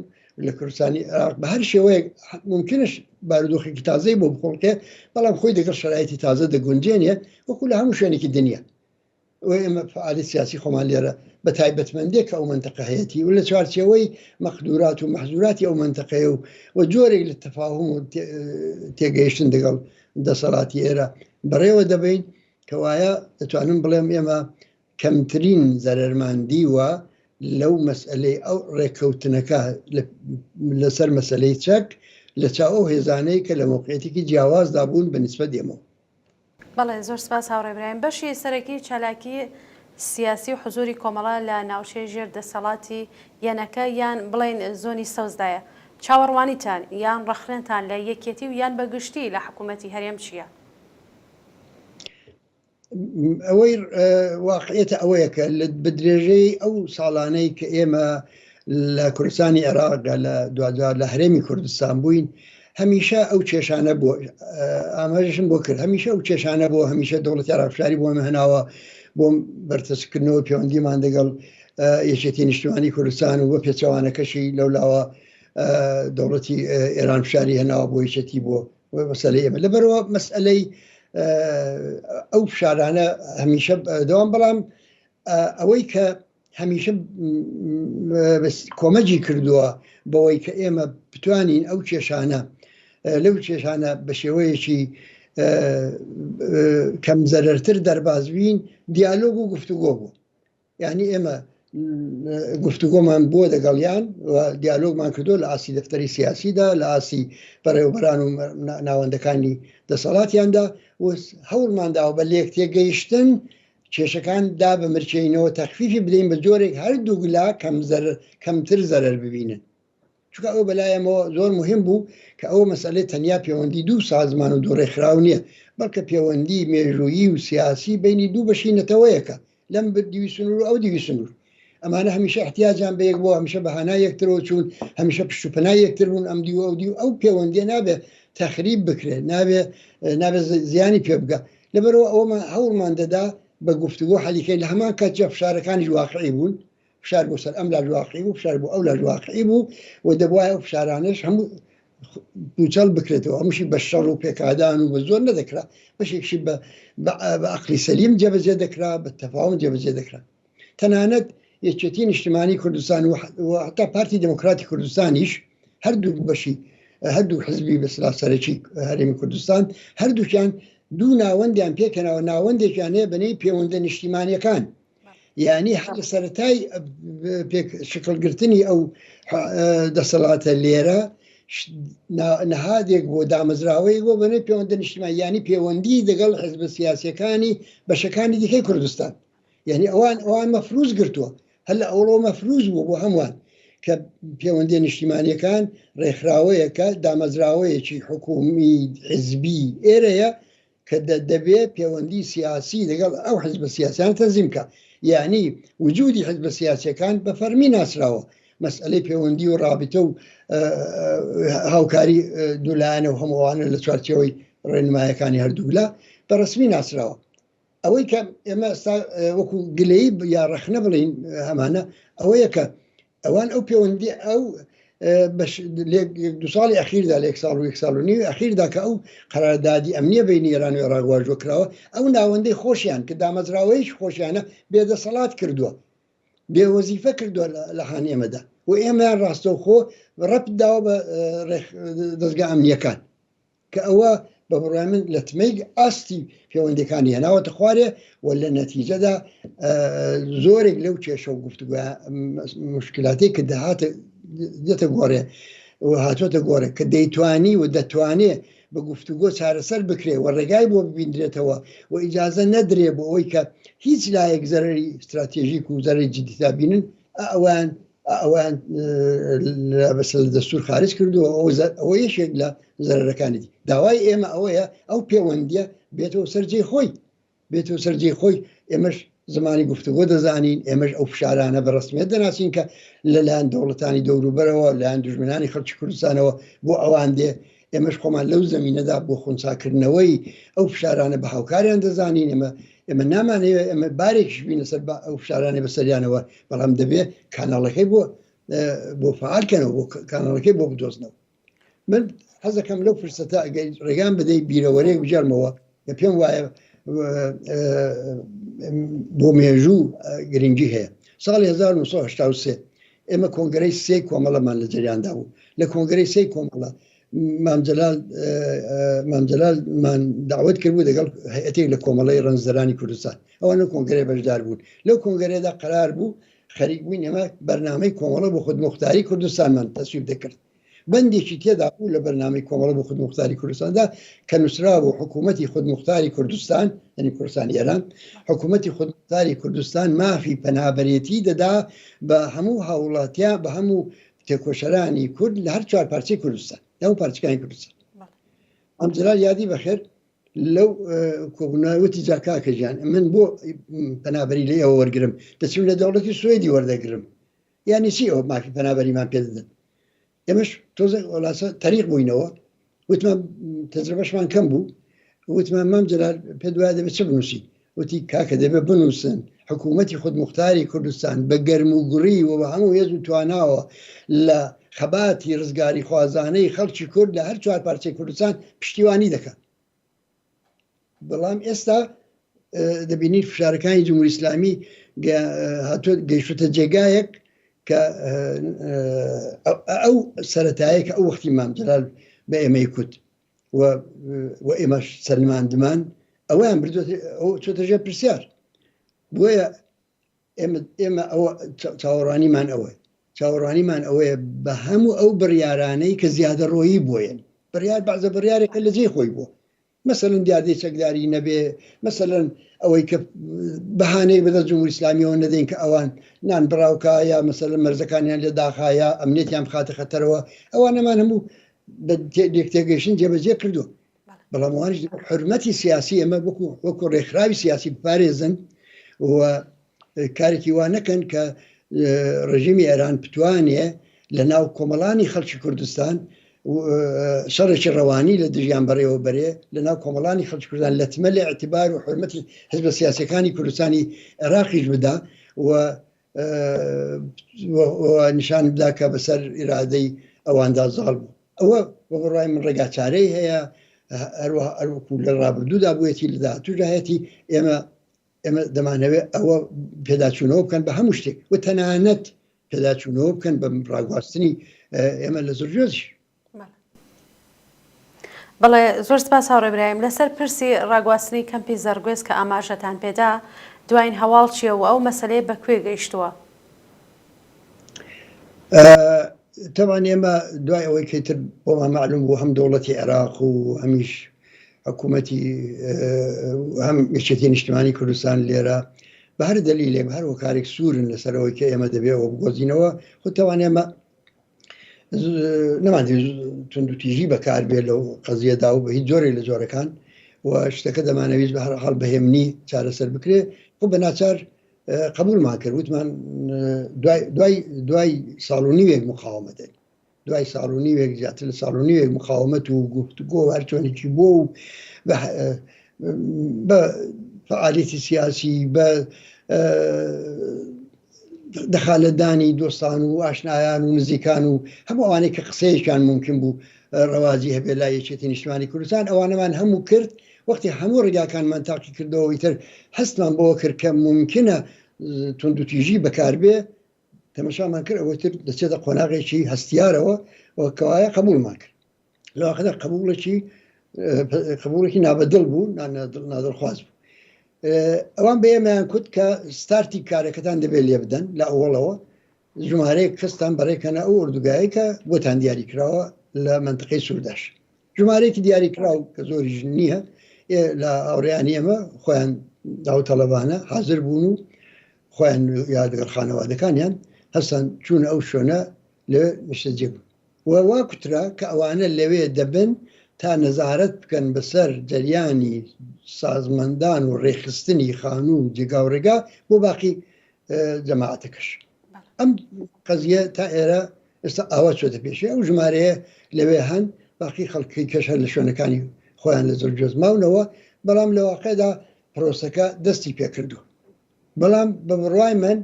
لە کوردستانی عێراق بە هەر شێوەیەک ممکنش بارودۆخێکی تازەی بۆ بخۆڵکێ بەڵام خۆی دەگەڵ شرایەتی تازە دەگونجێنێ وەکو لە هەموو شوێنێکی دنیا و ئێمە فعالی سیاسی خۆمان لێرە بە تایبەتمەندێک کە ئەو منتەقە هەیەتی و لە چوارچێوەی مەقدورات و مەحزوراتی ئەو منتەقەیە و و جۆرێک لە تەفاهم و تێگەیشتن دەگەڵ دەسەڵاتی ئێرە بەڕێوە دەبین کەوایە دەتوانم بڵێم ئێمە کەمترین زەرەرمان دیوە لەو مەسئەلەی ئەو ڕێککەوتنەکە لەسەر مەسەلەی چەک لە چاو ئەو هێزانەی کە لە مەوقعیەتێکی جیاوازدا بوون بە نیسبەت ئێمەوە. بەڵێ زۆر سپاس هاوڕێ برایم. بەشی سەرەکی چالاکی سیاسی و حزوری کۆمەڵە لە ناوچەی ژێر دەسەڵاتی یەنەکە یان بڵێین زۆنی سەوزدایە. چاوەڕوانیتان یان ڕەخنەتان لە یەکێتی و یان بە گشتی لە حکوومەتی هەرێم چییە؟ ئەوەی واقعێتە ئەوەیە کە بە درێژەی ئەو ساڵانەی کە ئێمە لە کوردستانی عێراقدا لە دواجار لە هەرێمی کوردستان بووین هەمیشە ئەو کێشانە بۆ ئاماژشم بۆ کرد هەمیشە ئەو کێشانە بۆ هەمیشە دەوڵەتی عێراق فشاری بۆ هەناوە بۆ بەرتەسکردنەوە پەیوەندیمان دەگەڵ یەکێتی نیشتمانی کوردستان و بە پێچەوانەکەشی لەولاوە دەوڵەتی ئێران فشاری هێناوە بۆ یەکێتی بۆ مەسەلەی ئێمە لەبەرەوە مەسئلەی ئەو فشارانە هەمیشە دەوام بەڵام ئەوەی کە هەمیشە کۆمەجی کردووە بەوەی کە ئێمە بتوانین ئەو کێشانە لەو کێشانە بە شێوەیەکی کەم زەرەرتر دەربازبین دیالۆگ و گفتوگۆ بوو. یانی ئێمە گفتوگۆمان بووە دەگەڵیان و دیالۆگمان کردو لە ئاستی دەفتەری سیاسیدا لە ئاستی بەڕێوەبەران و ناوەندەکانی دەسەڵاتیاندا و هەوڵمان داوە بە لێک تێگەیشتن کێشەکان دابمرکێینەوە تەخفیفی بدەین بە جۆرێک هەردوولا کەم کەمتر زەرەر ببینن. چونکە ئەوە بەلایەمەوە زۆر مهم بوو کە ئەوە مەسئلەی تەنیا پێوەندی دوو سازمان و دوو ڕێکخراو نییە، بەڵکە پێوەندی مێژوویی و سیاسی بەینی دوو بەشی نەتەوەیەکە، لەم دیوی سنوور و ئەو دیوی سنوور. ئەمانە هەمیشە ئیحتیاجیان بە یەک بووە، هەمیشە بە هانای یەکترەوە چوون، هەمیشە پشت و پەنای یەکتر بوون، ئەم دیو و ئەو دیو. ئەو پێوەندییە نابێ تەخریب بکرێ، نابێ نابێ زیانی پێ بگا. لەبەرئەوە ئەوەمان هەوڵمان دەدا بە گفتوگۆ حەلی کەین، لە هەمان کاتیشا فشارەکانیش واقعی بوون، فشار بۆ سەر ئەم لاش واقعی بوو فشار بۆ ئەو لاش واقعی بوو و دەبواە ئەو فشارانەش هەموو پوچەڵ بکرێتەوە هەمووشی بە شەڕ و پێکادان و بە زۆر نەدەکرا بەشێکشی بە بە عەقلی سەلیم جێبەجێ دەکرا بە تەفاوم جێبەجێ دەکرا تەنانەت یەکێتی نیشتمانی کوردستان و حتا پارتی دموکراتی کوردستانیش هەردوو بەشی هەردوو حزبی بەسلا سەرەکی هەرێمی کوردستان هەردووکیان دوو ناوەندیان پێکەنەوە ناوەندێکیان هەیە بەنێی پەیوەندە نیشتیمانیەکان یعنی هەر لە سەرەتای شکڵگرتنی ئەو دەسەڵاتە لێرە نەهادێک بۆ دامەزراوەیەک بۆ بەنێ پەیوەندە نیشتیمان یعنی پەیوەندی دەگەڵ حزبە سیاسەکانی بەشەکانی دیکەی کوردستان یعنی ئەوان ئەوان مەفروز گرتووە هەر لە ئەوڵەوە مەفروز بوو بۆ هەمووان کە پەیوەندی نیشتیمانیەکان ڕێکخراوەیەکە دامەزراوەیەکی حکومی حزبی ئێرەیە کە دەبێ پێوەندی سیاسی لەگەڵ ئەو حزبە سیاسیانە تەنزیم کا. یەعنی وجودی حزبە سیاسیەکان بە فەرمی ناسراوە. مەسئەلەی پێوەندی و ڕابتە و هاوکاری دوولایەنە و هەموو ئەوانە لە چوارچێوەی ڕێنمایەکانی هەردوولا بە ڕەسمی ناسراوە. ئەوەی کە ئێمە ئێستا وەکو گلەیی یا ڕەخنە بڵێین هەمانە ئەوەیە کە ئەوان ئەو پەیوەندی ئەو دو ساڵی ئەخیردا لە یەک ساڵ و یەک ساڵ و نیوی ئەخیردا کە ئەو قەراردادی ئەمنیە بینی ئێران و عێراق واژۆ کراوە ئەو ناوەندەی خۆشیان کە دامەزراوەیەکی خۆشیانە بێدەسەڵات کردووە بێ وەزیفە کردووە لە هان ئێمەدا و ئێمەیان ڕاستەوخۆ ڕەبت داوە بە دەزگا ئەمنیەکان کە ئەوە بە بڕوای من لەتمەی ئاستی پەیوەندیەکانی هێناوەتە خوارێ و لە نەتیجەدا زۆرێک لەو کێشە و گفتوگۆ مشکلاتی کە دەهاتە دێتە گۆڕێ و هاتۆتە گۆڕێ کە دەیتوانی و دەتوانێ بە گفتوگۆ چارەسەر بکرێ و ڕێگای بۆ ببیندرێتەوە و ئیجازە نەدرێ بۆ ئەوەی کە هیچ لایەک زەرری استراتێژیک و زەرری جدیتا بینن ئەوان ئەوان بەسەر لە دەستور خارج کردووە ئەوە یەکێک لە زەرەکانی داوای ئێمە ئەوەیە ئەو پەیوەندیە بێتەوە سەر جێی خۆی بێتەوە سەر جێی خۆی ئێمەش زمانی گفتوگۆ دەزانین ئێمەش ئەو فشارانە بە ڕسمیت دەناسین کە لەلایەن دەوڵەتانی دەوروبەرەوە لایەن دژمنانی خەڵکی کوردستانەوە بۆ ئەوان دێ ئێمەش خۆمان لەو زمینەدا بۆ خونساکردنەوەی ئەو فشارانە بە هاوکاریان دەزانین ئێمە ئێمە نامانەوێت ئێمە بارێکیش بینە سەر ئەو فشارانەی بەسەریانەوە بەڵام دەبێ کاناڵەکەی بۆ بۆ فعالکەنەوە بۆ کاناڵەکەی بۆ بدۆزنەوە من حەزەکەم لەو فرسەتە ئەگەر ڕێگام بدەی بیرەوەرێک بگێڕمەوە کە پێم وایە بۆ مێژوو گرنگی هەیە ساڵی 1983 ئێمە کۆنگرەی سێ کۆمەڵەمان لە جریاندا بوو لە کۆنگرەی سێ کۆمەڵە مام جەلال مام جەلالمان داوت کردبوو دەگەڵ هەیئەتێک لە کۆمەڵەی ڕەنجدەرانی کوردستان ئەوان لەو کۆنگرەیە بەشدار بوون لەو کۆنگرەیەدا قەرار بوو خەریک بووین ئێمە بەرنامەی کۆمەڵە بۆ خودموختاری کوردستانمان تەسویب دەکرد بەندێکی تێدا بوو لە بەرنامەی کۆمەڵە بۆ خودموختاری کوردستاندا کە نووسرا بوو حکوومەتی خودموختاری کوردستان یعنی کوردستانی ئێران حکوومەتی خودموختاری کوردستان مافی پەنابەرێتی دەدا بە هەموو هاوڵاتیان بە هەموو تێکۆشەرانی کورد لە هەر چوار پارچەی کوردستان لە هەموو پارچەکانی کوردستان ئەم جەلال یادی بەخێر لەو کۆبوونەوە وتی جا کاکە گیان من بۆ پەنابەری لە ئێوە وەرگرم دەچم لە دەوڵەتی سوێدی وەردەگرم یعنی چی ئەوە مافی پەنابەریمان پێ دەدەن ئێمەش تۆزێک وەلاسە تەریق بووینەوە وتمان تەجربەشمان کەم بوو وتمان مام جەلال پێت وایە دەبێت چ بنووسی وتی کاکە دەبێت بنووسن حکوومەتی خودموختاری کوردستان بە گەرم و گوڕی و بە هەموو هێز و تواناوە لە خەباتی ڕزگاری خوازانەی خەڵکی کورد لە هەر چوار پارچەی کوردستان پشتیوانی دەکات بەڵام ئێستا دەبینین فشارەکانی جمهوری ئیسلامی هاتووە گەیشتە جێگایەک کە ئەو سەتایە کە ئەو وەختی مام جەلال بە ئێمەی کوت و ئێمەش سەلماندمان ئەویان بردوێت ئەو چۆتە ژێر پرسیار بۆیە. ئێمە ئێمە ئەوە چاوەڕوانیمان ئەوەیە چاوەڕوانیمان ئەوەیە بە هەموو ئەو بڕیارانەی کە زیادەڕۆیی بۆیەن بڕیار بەعزە بڕیارێکە لە جێی خۆی بووە مەسەلەن دیاردەی چەکداری نەبێ، مەسەلەن ئەوەی کە بەهانەیەک بەدەست جمهوری ئیسلامیەوە نەدەین کە ئەوان نان بڕاوکا یا مەسەلەن مەرزەکانیان لێ داخا یا ئەمنیەتیان بخاتە خەتەرەوە، ئەوانەمان هەموو بە لێکتێگەیشتن جێبەجێ کردووە. بەڵام ئەوانیش حرمەتی سیاسی ئێمە وەکو وەکو ڕێکخراوی سیاسی بپارێزن و کارێکی وا نەکەن کە ڕژیمی ئێران بتوانێ لە ناو کۆمەڵانی خەڵکی کوردستان شەڕێکی ڕەوانی لە دژیان بەڕێوە بەرێ لە ناو کۆمەڵانی خەڵکی کوردستان لەتمە لە اعتبار و حرمەتی حزبە سیاسەکانی کوردستانی عێراقیش بدا و نیشان بدا کە بەسەر ئیرادەی ئەواندا زاڵ بوو. ئەوە بە بڕوای من ڕێگا چارەی هەیە هەروەها ئەروەکو لە ڕابردوودا بوویەتی لە داهاتووشدا هەیەتی ئێمە ئێمە دەمانەوێت ئەوە پێداچوونەوە بکەن بە هەموو شتێک و تەنانەت پێداچوونەوە بکەن بە ڕاگواستنی ئێمە لە زرجۆزیش. بەڵێ زۆر سپاس هاوڕێ برایم. لەسەر پرسی ڕاگواستنی کەمپی زەڕگوێز کە ئاماژەتان پێدا، دواین هەواڵ چییە و ئەو مەسەلەیە بە کوێ گەیشتووە؟ تەبعەن ئێمە دوای ئەوەی کە ئیتر بۆمان مەعلوم بوو هەم دەوڵەتی عێراق و هەمیش حکوومەتی هەم یەکێتی نیشتمانی کوردستان لێرە بە هەر دەلیلێک بە هەر هۆکارێک سوورن لەسەر ئەوەی کە ئێمە دەبێ ئەوە بگۆزینەوە خۆ تەوان ئێمە نەمان توندوتیژی بەکاربێ لەو قەزیەدا و بە هیچ جۆرێک لە جۆرەکان و شتەکە دەمانەویست بە هەر حاڵ بەهێمنی چارەسەر بکرێ خۆ بە ناچار قبولمان کرد وتمان دوای دوای دوای ساڵ و نیوێک مقاومەتێک دوای ساڵ و نیوێک زیاتر لە ساڵ و نیوێک مقاومەت و گفتوگۆ هەر چۆنێکی بۆ و بە فعالیتی سیاسی بە دەخالەتدانی دۆستان و ئاشنایان و نزیکان و هەموو ئەوانەی کە قسەیەکیان ممکن بوو ڕەواجی هەبێ لای یەکێتی نیشتمانی کوردستان ئەوانەمان هەموو کرد وەختی هەموو ڕێگاکانمان تاقی کردەوە ئیتر هەستمان بەوە کرد کە ممکنە توندوتیژی بەکاربێ تەمەشامان کرد ئەوەی تر دەچێتە قۆناغێکی هەستیارەوە و کەوایە قبوڵمان کرد لە واقعدا قبوڵێکی قبوڵێکی نابەدڵ بوو نادڵخواز بوو ئەوان بە ئێمەیان کوت کە ستارتی کارەکەتان دەبێت لێ بدەن لە ئەوەڵەوە ژمارەیەک کەستان بەڕێکەنە ئەو ئۆردوگایە کە بۆتان دیاری کراوە لە منطقەی سورداش ژمارەیەکی دیاری کراو کە زۆریش نییە لە هاوڕێیانی ئێمە خۆیان داوتەڵەبانە حاضر بوون و خۆیان یا لەگەڵ خانەوادەکانیان هەستان چوون ئەو شوێنە لەوێ نیشتەجێ بوون و وا کوترا کە ئەوانە لەوێ دەبن تا نەزارەت بکەن بەسەر جەریانی سازماندان و ڕێکخستنی خانوو و جێگا و ڕێگا بۆ باقی جەماعەتەکەش. ئەم قەزیە تا ئێرە ئێستا ئاوا چۆتە پێشێ ئەو ژمارەیە لەوێ هەن باقی خەڵکی کەش هەر لە شوێنەکانی خۆیان لە زۆرجۆز ماونەوە بەڵام لە واقعدا پرۆسەکە دەستی پێکردو بەڵام بە بڕوای من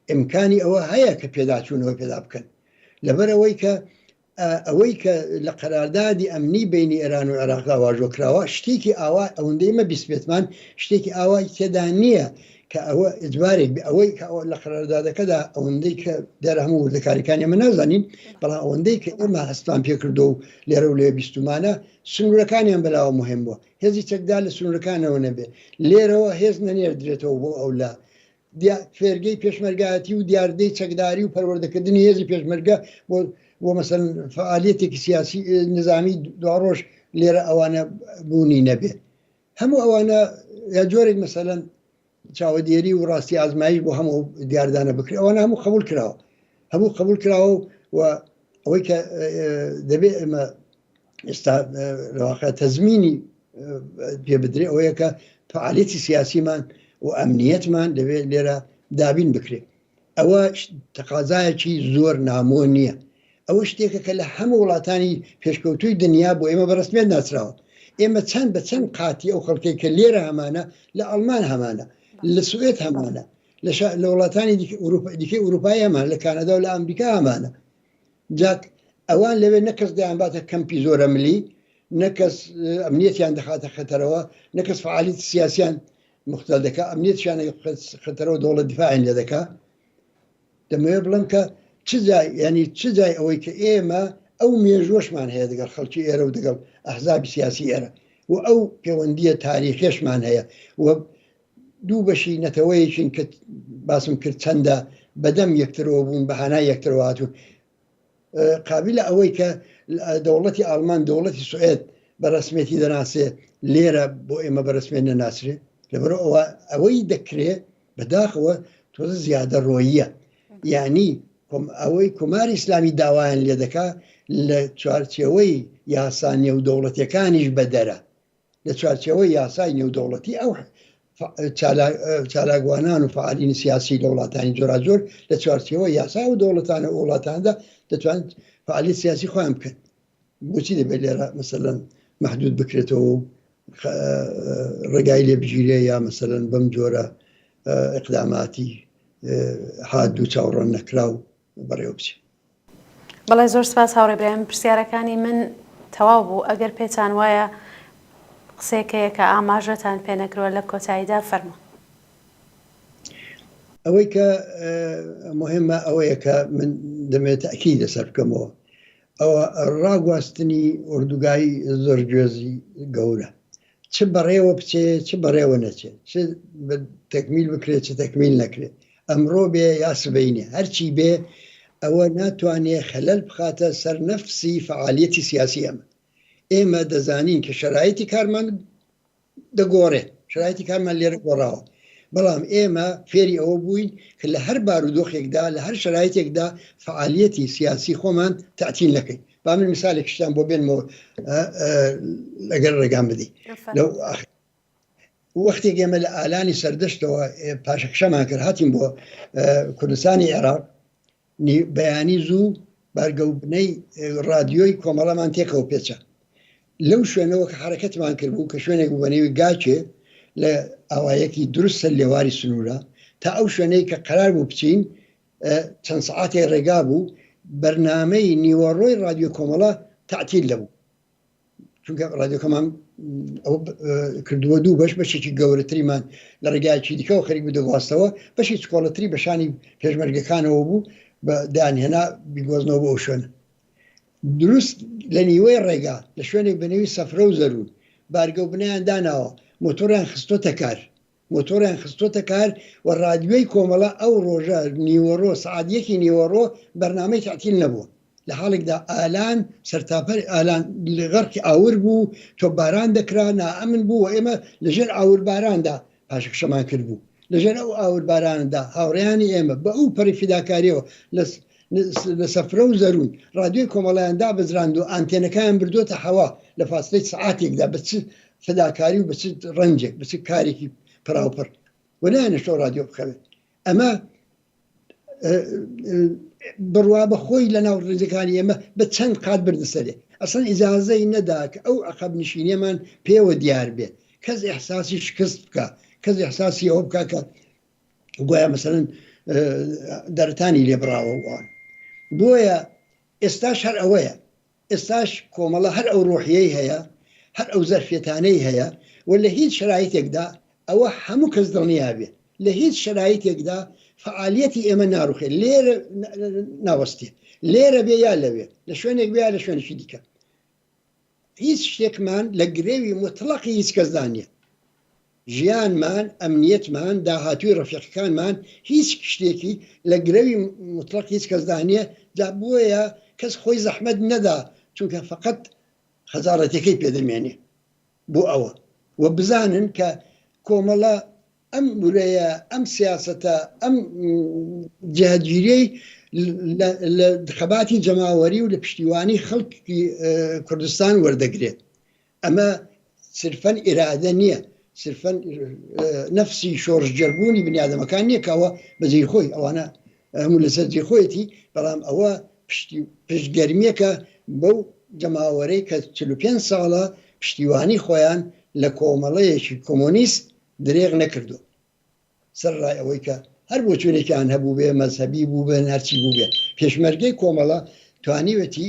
ئیمکانی ئەوە هەیە کە پێداچوونەوە پێدا بکەن لەبەر ئەوەی کە ئەوەی کە لە قەراردادی ئەمنی بینی ئێران و عێراقدا واژۆ کراوە شتێکی ئاوا ئەوەندەی مە بیستبێتمان شتێکی ئاوای تێدا نییە کە ئەوە ئیجبارێک بێ ئەوەی کە ئەوە لە قەراردادەکەدا ئەوەندەی کە دیارە هەموو وردەکاریەکانی ئێمە نازانین بەڵام ئەوەندەی کە ئێمە هەستمان پێکردو و لێرە و لێ بیستومانە سنوورەکانیان بەلاوە مهم بووە هێزی چەکدار لە سنوورەکانەوە نەبێ لێرەوە هێز نەنێردرێتەوە بۆ ئەولا فێرگەی پێشمەرگایەتی و دیاردەی چەکداری و پەروەردەکردنی هێزی پێشمەرگە بۆ بۆ مەسەن فعالیەتێکی سیاسی نظامی دواڕۆژ لێرە ئەوانە بوونی نەبێت هەموو ئەوانە یا جۆرێک مەسەلەن چاوەدێری و ڕاستی ئازمایش بۆ هەموو دیاردانە بکرێت ئەوانە هەموو قبول کراوە هەموو قبول کراوە و ئەوەی کە دەبێت ئێمە ئێستا لەواقع تەزمینی پێ بدرێ ئەوەیە کە فعالیەتی سیاسیمان و ئەمنیەتمان دەبێت لێرە دابین بکرێت ئەوە تەقازایەکی زۆر نامۆ نییە ئەوە شتێکە کە لە هەموو وڵاتانی پێشکەوتووی دنیا بۆ ئێمە بە ڕەسمیەت ناسراوە. ئێمە چەند بە چەند قاتی ئەو خەڵکەی کە لێرە هەمانە لە ئەڵمان هەمانە، لە سوئێد هەمانە، لە شا لە وڵاتانی دیکە ئوروپا دیکەی ئوروپایی هەمانە، لە کانەدا و لە ئامریکا هەمانە. جا ئەوان لەوێ نە کەس دەیانباتە کەمپی زۆرەملی، نە کەس ئەمنیەتیان دەخاتە خەتەرەوە، نە کەس فەعالیەتی سیاسیان موختەل دەکا، ئەمنیەتیشیان خەتەرەوە دەوڵەت دیفاعیان لێ دەکا. دەمەوێت بڵێم کە چ جای یانی چ جای ئەوەی کە ئێمە ئەو مێژوەشمان هەیە دەگەڵ خەڵکی ئێرە و دەگەڵ ئەحزابی سیاسی ئێرە و ئەو پەیوەندیە تاریخیشمان هەیە و دوو بەشی نەتەوەیەکین کە باسم کرد چەندە بەدەم یەکترەوە بوون بە هانای یەکترەوە هاتوون قابلە ئەوەی کە دەوڵەتی ئاڵمان دەوڵەتی سوئێد بە ڕسمێتی دەناسێ لێرە بۆ ئێمە بە ڕسمێت نەناسرێ لەبەر ئەوە ئەوەی دەکرێ بەداخەوە تۆزە زیادە ڕۆییە یعنی ئەوەی کۆماری ئیسلامی داوایان لێ دەکا لە چوارچێوەی یاسا نێودەوڵەتیەکانیش بەدەرە لە چوارچێوەی یاسای نێودەوڵەتی ئەو چالاکوانان و فعالین سیاسی لە وڵاتانی جۆراجۆر لە چوارچێوە یاسا و دەوڵەتانە و وڵاتاندا دەتوان فعالیت سیاسی خۆیان بکەن بۆچی دەبێت لێرە مەسەلەن محدود بکرێتەوە و ڕێگای لێ بگیرێ یا مەسەلەن بەم جۆرە اقداماتی حاد و چاوەڕوان نەکراو بەڕێوە بچێ. بەڵێ زۆر سپاس هاوڕێ برایم پرسیارەکانی من تەواو بوو ئەگەر پێتان وایە قسەیەک هەیە کە ئاماژەتان پێ نەکردوە لە کۆتاییدا فەرموون. ئەوەی کە مهمە ئەوەیە کە من دەمەوێت تەئکید لەسەر بکەمەوە ئەوە ڕاگواستنی ئۆردوگای زۆرگوێزی گەورە چ بەڕێوە بچێ چ بەڕێوە نەچێ چ تەکمیل بکرێت چ تەکمیل نەکرێت ئەمڕۆ بێ یا سبەینێ هەرچی بێ ئەوە ناتوانێ خەلەل بخاتە سەر نەفسی فعالیەتی سیاسی ئەمە ئێمە دەزانین کە شەرایتی کارمان دەگۆڕێ شرایتی کارمان لێرە گۆڕاوە بەڵام ئێمە فێری ئەوە بووین کە لە هەر بارودۆخێکدا لە هەر شرایتێکدا فعالیەتی سیاسی خۆمان تەعتیل نەکەین با من مثالێکشتان بۆ بێنمەوە لەگەر ڕێگام بدەی لەو وەختێک ئێمە لە ئالانی سەردەشتەوە پاشەکشەمان کرد هاتین بۆ کوردستانی عێراق بەیانی زوو بارگەوبنەی ڕادیۆی کۆمەڵەمان تێکەوە پێچا. لەو شوێنەوە کە حەرەکەتمان کردبوو کە شوێنێک بوو بە نێوی گاچێ لە ئاوایەکی دروست سەر لێواری سنوورە تا ئەو شوێنەی کە قەرار بوو بچین چەند سەعاتێک ڕێگا بوو بەرنامەی نیوەڕۆی ڕادیۆ کۆمەڵە تەعتیل دەبوو. چونکە ڕادیۆکەمان ئەو کردووە دوو بەش بەشێکی گەورەتریمان لە ڕێگایکی دیکەوە خەریک بوو دەگواستەوە بەشی چکۆڵەتری بەشانی پێشمەرگەکانەوە بوو بە دانهێنا بیگۆزنەوە بۆ ئەو شوێنە دروست لە نیوەی ڕێگا لە شوێنێک بە نێوی سەفرە و زەرور بارگە و بنیان داناوە مۆتۆریان خستۆتە کار مۆتۆریان خستۆتە کار و ڕادیۆی کۆمەڵە ئەو ڕۆژە نیوەڕۆ سەعات یەکی نیوەڕۆ بەرنامەی تەعتیل نەبووە لە حاڵێکدا ئالان سەرتاپەر ئالان غەرقی ئاور بوو تۆپباران دەکرا نائەمن بوو و ئێمە لەژێر ئاورباراندا پاشەکشەمان کردبوو لەژێر ئەو ئاوربارانەدا هاوڕێیانی ئێمە بە ئەو پەڕی فیداکاریەوە لە سەفرە و زەروون ڕادیۆی کۆمەڵیان دابەزراند و ئانتێنەکەیان بردۆتە هەوا لە فاسلەی سەعاتێکدا بە چ فداکاری و بە چ ڕەنجێک بە چ کارێکی پڕاوپڕ و نایانهێشتەوە ڕادیۆ بخەوێت ئەمە بڕوا بە خۆی لە ناو ڕیزەکانی ئێمە بە چەند قات بردە سەرێ ئەسڵەن ئیجازەی نەدا کە ئەو عەقەب نشینیەمان پێوە دیار بێ کەس ئیحساسی شکست بکا کەس ئیحساسی ئەوە بکا کە گویا مەسەلەن دەرەتانی لێ بڕاوە و ئەوان بۆیە ئێستاش هەر ئەوەیە ئێستاش کۆمەڵە هەر ئەو ڕۆحیەی هەیە هەر ئەو زەرفیەتانەی هەیە و لە هیچ شەرایتێکدا ئەوە هەموو کەس دڵنیا بێ لە هیچ شەرایتێکدا فعالیەتی ئێمە ناڕوخێ لێرە ناوەستێ لێرە بێ یا لەوێ لە شوێنێک بێ یا لە شوێنێکی دیکە هیچ شتێکمان لە گرێوی موتڵەقی هیچ کەسدا نییە. ژیانمان، ئەمنیەتمان، داهاتووی ڕەفیقەکانمان، هیچ شتێکی لە گرەوی موتڵەقی هیچ کەسدا نییە، جا بۆیە کەس خۆی زەحمەت نەدا، چونکە فەقەت خەجاڵەتیەکەی پێ دەمێنێ بۆ ئەوە و بزانن کە کۆمەڵە ئەم ورەیە، ئەم سیاسەتە، ئەم جهتگیریەی لە خەباتی جەماوەری و لە پشتیوانی خەڵکی کوردستان وەردەگرێت. ئەمە سرفەن ئیرادە نییە، سرفەن نەفسی شۆڕشگێڕبوونی بنیادەمەکان نییە کە ئەوە بەجێی خۆی ئەوانە هەموو لەسەر جێی خۆیەتی، بەڵام ئەوە پشتگەرمییەکە بەو جەماوەرەی کە 45 ساڵە پشتیوانی خۆیان لە کۆمەڵەیەکی کۆمۆنیست درێغ نەکردووە سەرەڕای ئەوەی کە هەر بۆچوونێکیان هەبووبێ، مەزهەبی بووبن، هەرچی بووبێ، پێشمەرگەی کۆمەڵە توانیوێتی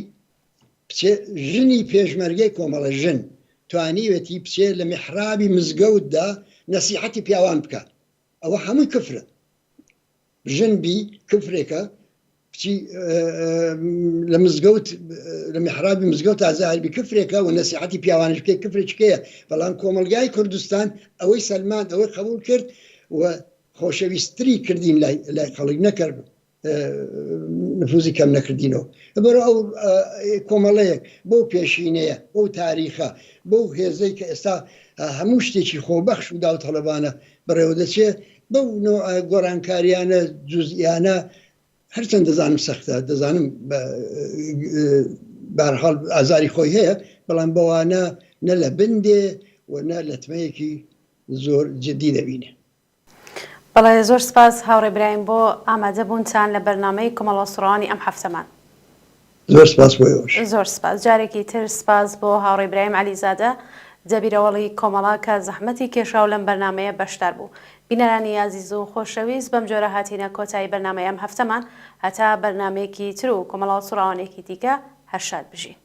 بچێ، ژنی پێشمەرگەی کۆمەڵە، ژن، توانیوێتی بچێ لە میحرابی مزگەوتدا نەسیحەتی پیاوان بکا، ئەوە هەمووی کفرە. ژن بی کفرێکە بچی لە مزگەوت لە میحرابی مزگەوت تا زاهر بی کفرێکە و نەسیحەتی پیاوانش بکەی کفرێکیکەیە بەڵام کۆمەڵگای کوردستان ئەوەی سەلماند ئەوەی قبول کرد. و خۆشەویستتری کردین لای لای خەڵک نەکرد نفوزی کەم نەکردینەوە بەرە ئەو کۆمەڵەیەک بەو پێشینەیە بەو تاریخە بەو هێزەی کە ئێستا هەموو شتێکی خۆبەخش و داوتەڵەبانە بەڕێوە دەچێت بەو گۆڕانکاریانە جزئیانە هەرچەند دەزانم سەختە دەزانم بارحاڵ ئازاری خۆی هەیە بەڵام بەوانە نە لە بندێ و نە لەتمەیەکی زۆر جدی دەبینێ. بەڵێ زۆر سپاس هاوڕێ برایم بۆ ئامادە بوونتان لە بەرنامەی کۆمەڵهەڵسوڕاوانی ئەم هەفتەمان. زۆر سپاس بۆ ئێوەش. زۆر سپاس. جارێکی تر سپاس بۆ هاوڕێ برایم عەلیزادە دەبیرەوەڵی کۆمەڵە کە زەحمەتی کێشا و لەم بەرنامەیە بەشدار بوو. بینەرانی ئازیز و خۆشەویست بەم جۆرە هاتینە کۆتایی بەرنامەی ئەم هەفتەمان. هەتا بەرنامەیەکی تر و کۆمەڵهەڵسوڕاوانێکی دیکە هەر شاد بژین.